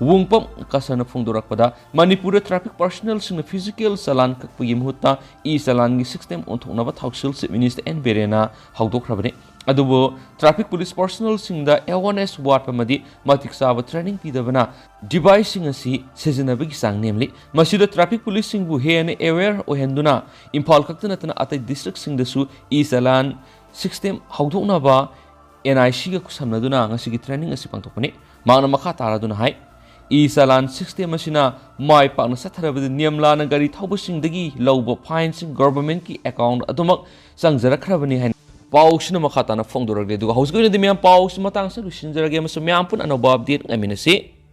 ꯋꯨꯡꯄꯝ ꯀꯁꯔꯅ ꯐꯣꯡꯗꯣꯔꯛꯄꯗ, ꯃꯅꯤꯄꯨꯔꯗ ꯇ꯭ꯔꯥꯐꯤꯛ ꯄꯥꯔꯁꯣꯅꯦꯜꯁꯤꯡꯅ ꯐꯤꯖꯤꯀꯦꯜ ꯆꯂꯥꯟ ꯀꯛꯄꯒꯤ ꯃꯍꯨꯠꯇ ꯏ ꯆꯂꯥꯟꯒꯤ ꯁꯤꯁꯇꯦꯝ ꯑꯣꯟꯊꯣꯛꯅꯕ ꯊꯧꯁꯤꯜ ꯆꯤꯐ ꯃꯤꯅꯤꯁꯇꯔ ꯑꯦꯟ ꯕꯤꯔꯦꯟꯅ ꯍꯧꯗꯣꯛꯈ꯭ꯔꯕꯅꯤ꯫ ꯑꯗꯨꯕꯨ ꯇ꯭ꯔꯥꯐꯤꯛ ꯄꯨꯂꯤꯁ ꯄꯥꯔꯁꯣꯅꯦꯜꯁꯤꯡꯗ ꯑꯦꯋꯥꯔꯅꯦꯁ ꯋꯥꯠꯄ ꯑꯃꯗꯤ ꯃꯇꯤꯛ ꯆꯥꯕ ꯇ꯭ꯔꯦꯅꯤꯡ ꯄꯤꯗꯕꯅ ꯗꯤꯚꯥꯏꯁꯁꯤꯡ ꯑꯁꯤ ꯁꯤꯖꯤꯟꯅꯕꯒꯤ ꯆꯥꯡ ꯅꯦꯝꯂꯤ꯫ ꯃꯁꯤꯗ ꯇ꯭ꯔꯥꯐꯤꯛ ꯄꯨꯂꯤꯁꯁꯤꯡꯕꯨ ꯍꯦꯟꯅ ꯑꯦꯋꯦꯌꯔ ꯑꯣꯏꯍꯟꯗꯨꯅ ꯏꯝꯐꯥꯜ ꯈꯛꯇ ꯅꯠꯇꯅ ꯑꯇꯩ ꯗꯤꯁꯇ꯭ꯔꯤꯛꯁꯤꯡꯗꯁꯨ ꯏ ꯆꯂꯥꯟ ꯁꯤꯁꯇꯦꯝ ꯍꯧꯗꯣꯛꯅꯕ ꯑꯦꯟ ꯑꯥꯏ ꯁꯤꯒ ꯈꯨꯠꯁꯝꯅꯗꯨꯅ ꯉꯁꯤꯒꯤ ꯇ꯭ꯔꯦꯅꯤꯡ ꯑꯁꯤ ꯄꯥꯡꯊꯣꯛꯄꯅꯤ꯫ ꯃꯍꯥꯛꯅ ꯃꯈꯥ ꯇꯥꯔꯗꯨꯅ ꯍꯥꯏ, ꯏ ꯆꯂꯥꯟ ꯁꯤꯁꯇꯦꯝ ꯑꯁꯤꯅ ꯃꯥꯏ ꯄꯥꯛꯅ ꯆꯠꯊꯔꯕꯗꯤ ꯅꯤꯌꯝ ꯂꯥꯟꯅ ꯒꯥꯔꯤ ꯊꯧꯕꯁꯤꯡꯗꯒꯤ ꯂꯧꯕ ꯐꯥꯏꯟꯁꯤꯡ ꯒꯣꯚꯔꯟꯃꯦꯟꯠꯀꯤ ꯑꯦꯀꯥꯎꯟꯠ ꯑꯗꯨꯃꯛ ꯆꯪꯖꯔꯛꯈ꯭ꯔꯕꯅꯤ ꯍꯥꯏꯅ ꯄꯥꯎꯁꯤꯅ ꯃꯈꯥ ꯇꯥꯅ ꯐꯣꯡꯗꯣꯔꯛꯂꯤ꯫ ꯑꯗꯨꯒ ꯍꯧꯖꯤꯛꯀꯤ ꯑꯣꯏꯅꯗꯤ ꯃꯌꯥꯝ ꯄꯥꯎꯁꯤ ꯃꯇꯥꯡꯁꯤꯗ ꯂꯣꯏꯁꯤꯟꯖꯔꯒꯦ ꯑꯃꯁꯨꯡ ꯃꯌꯥꯝ ꯄꯨꯟꯅ ꯑꯅꯧꯕ ꯑꯞꯗꯦꯠ ꯉꯥꯏꯃꯤꯟꯅꯁꯤ꯫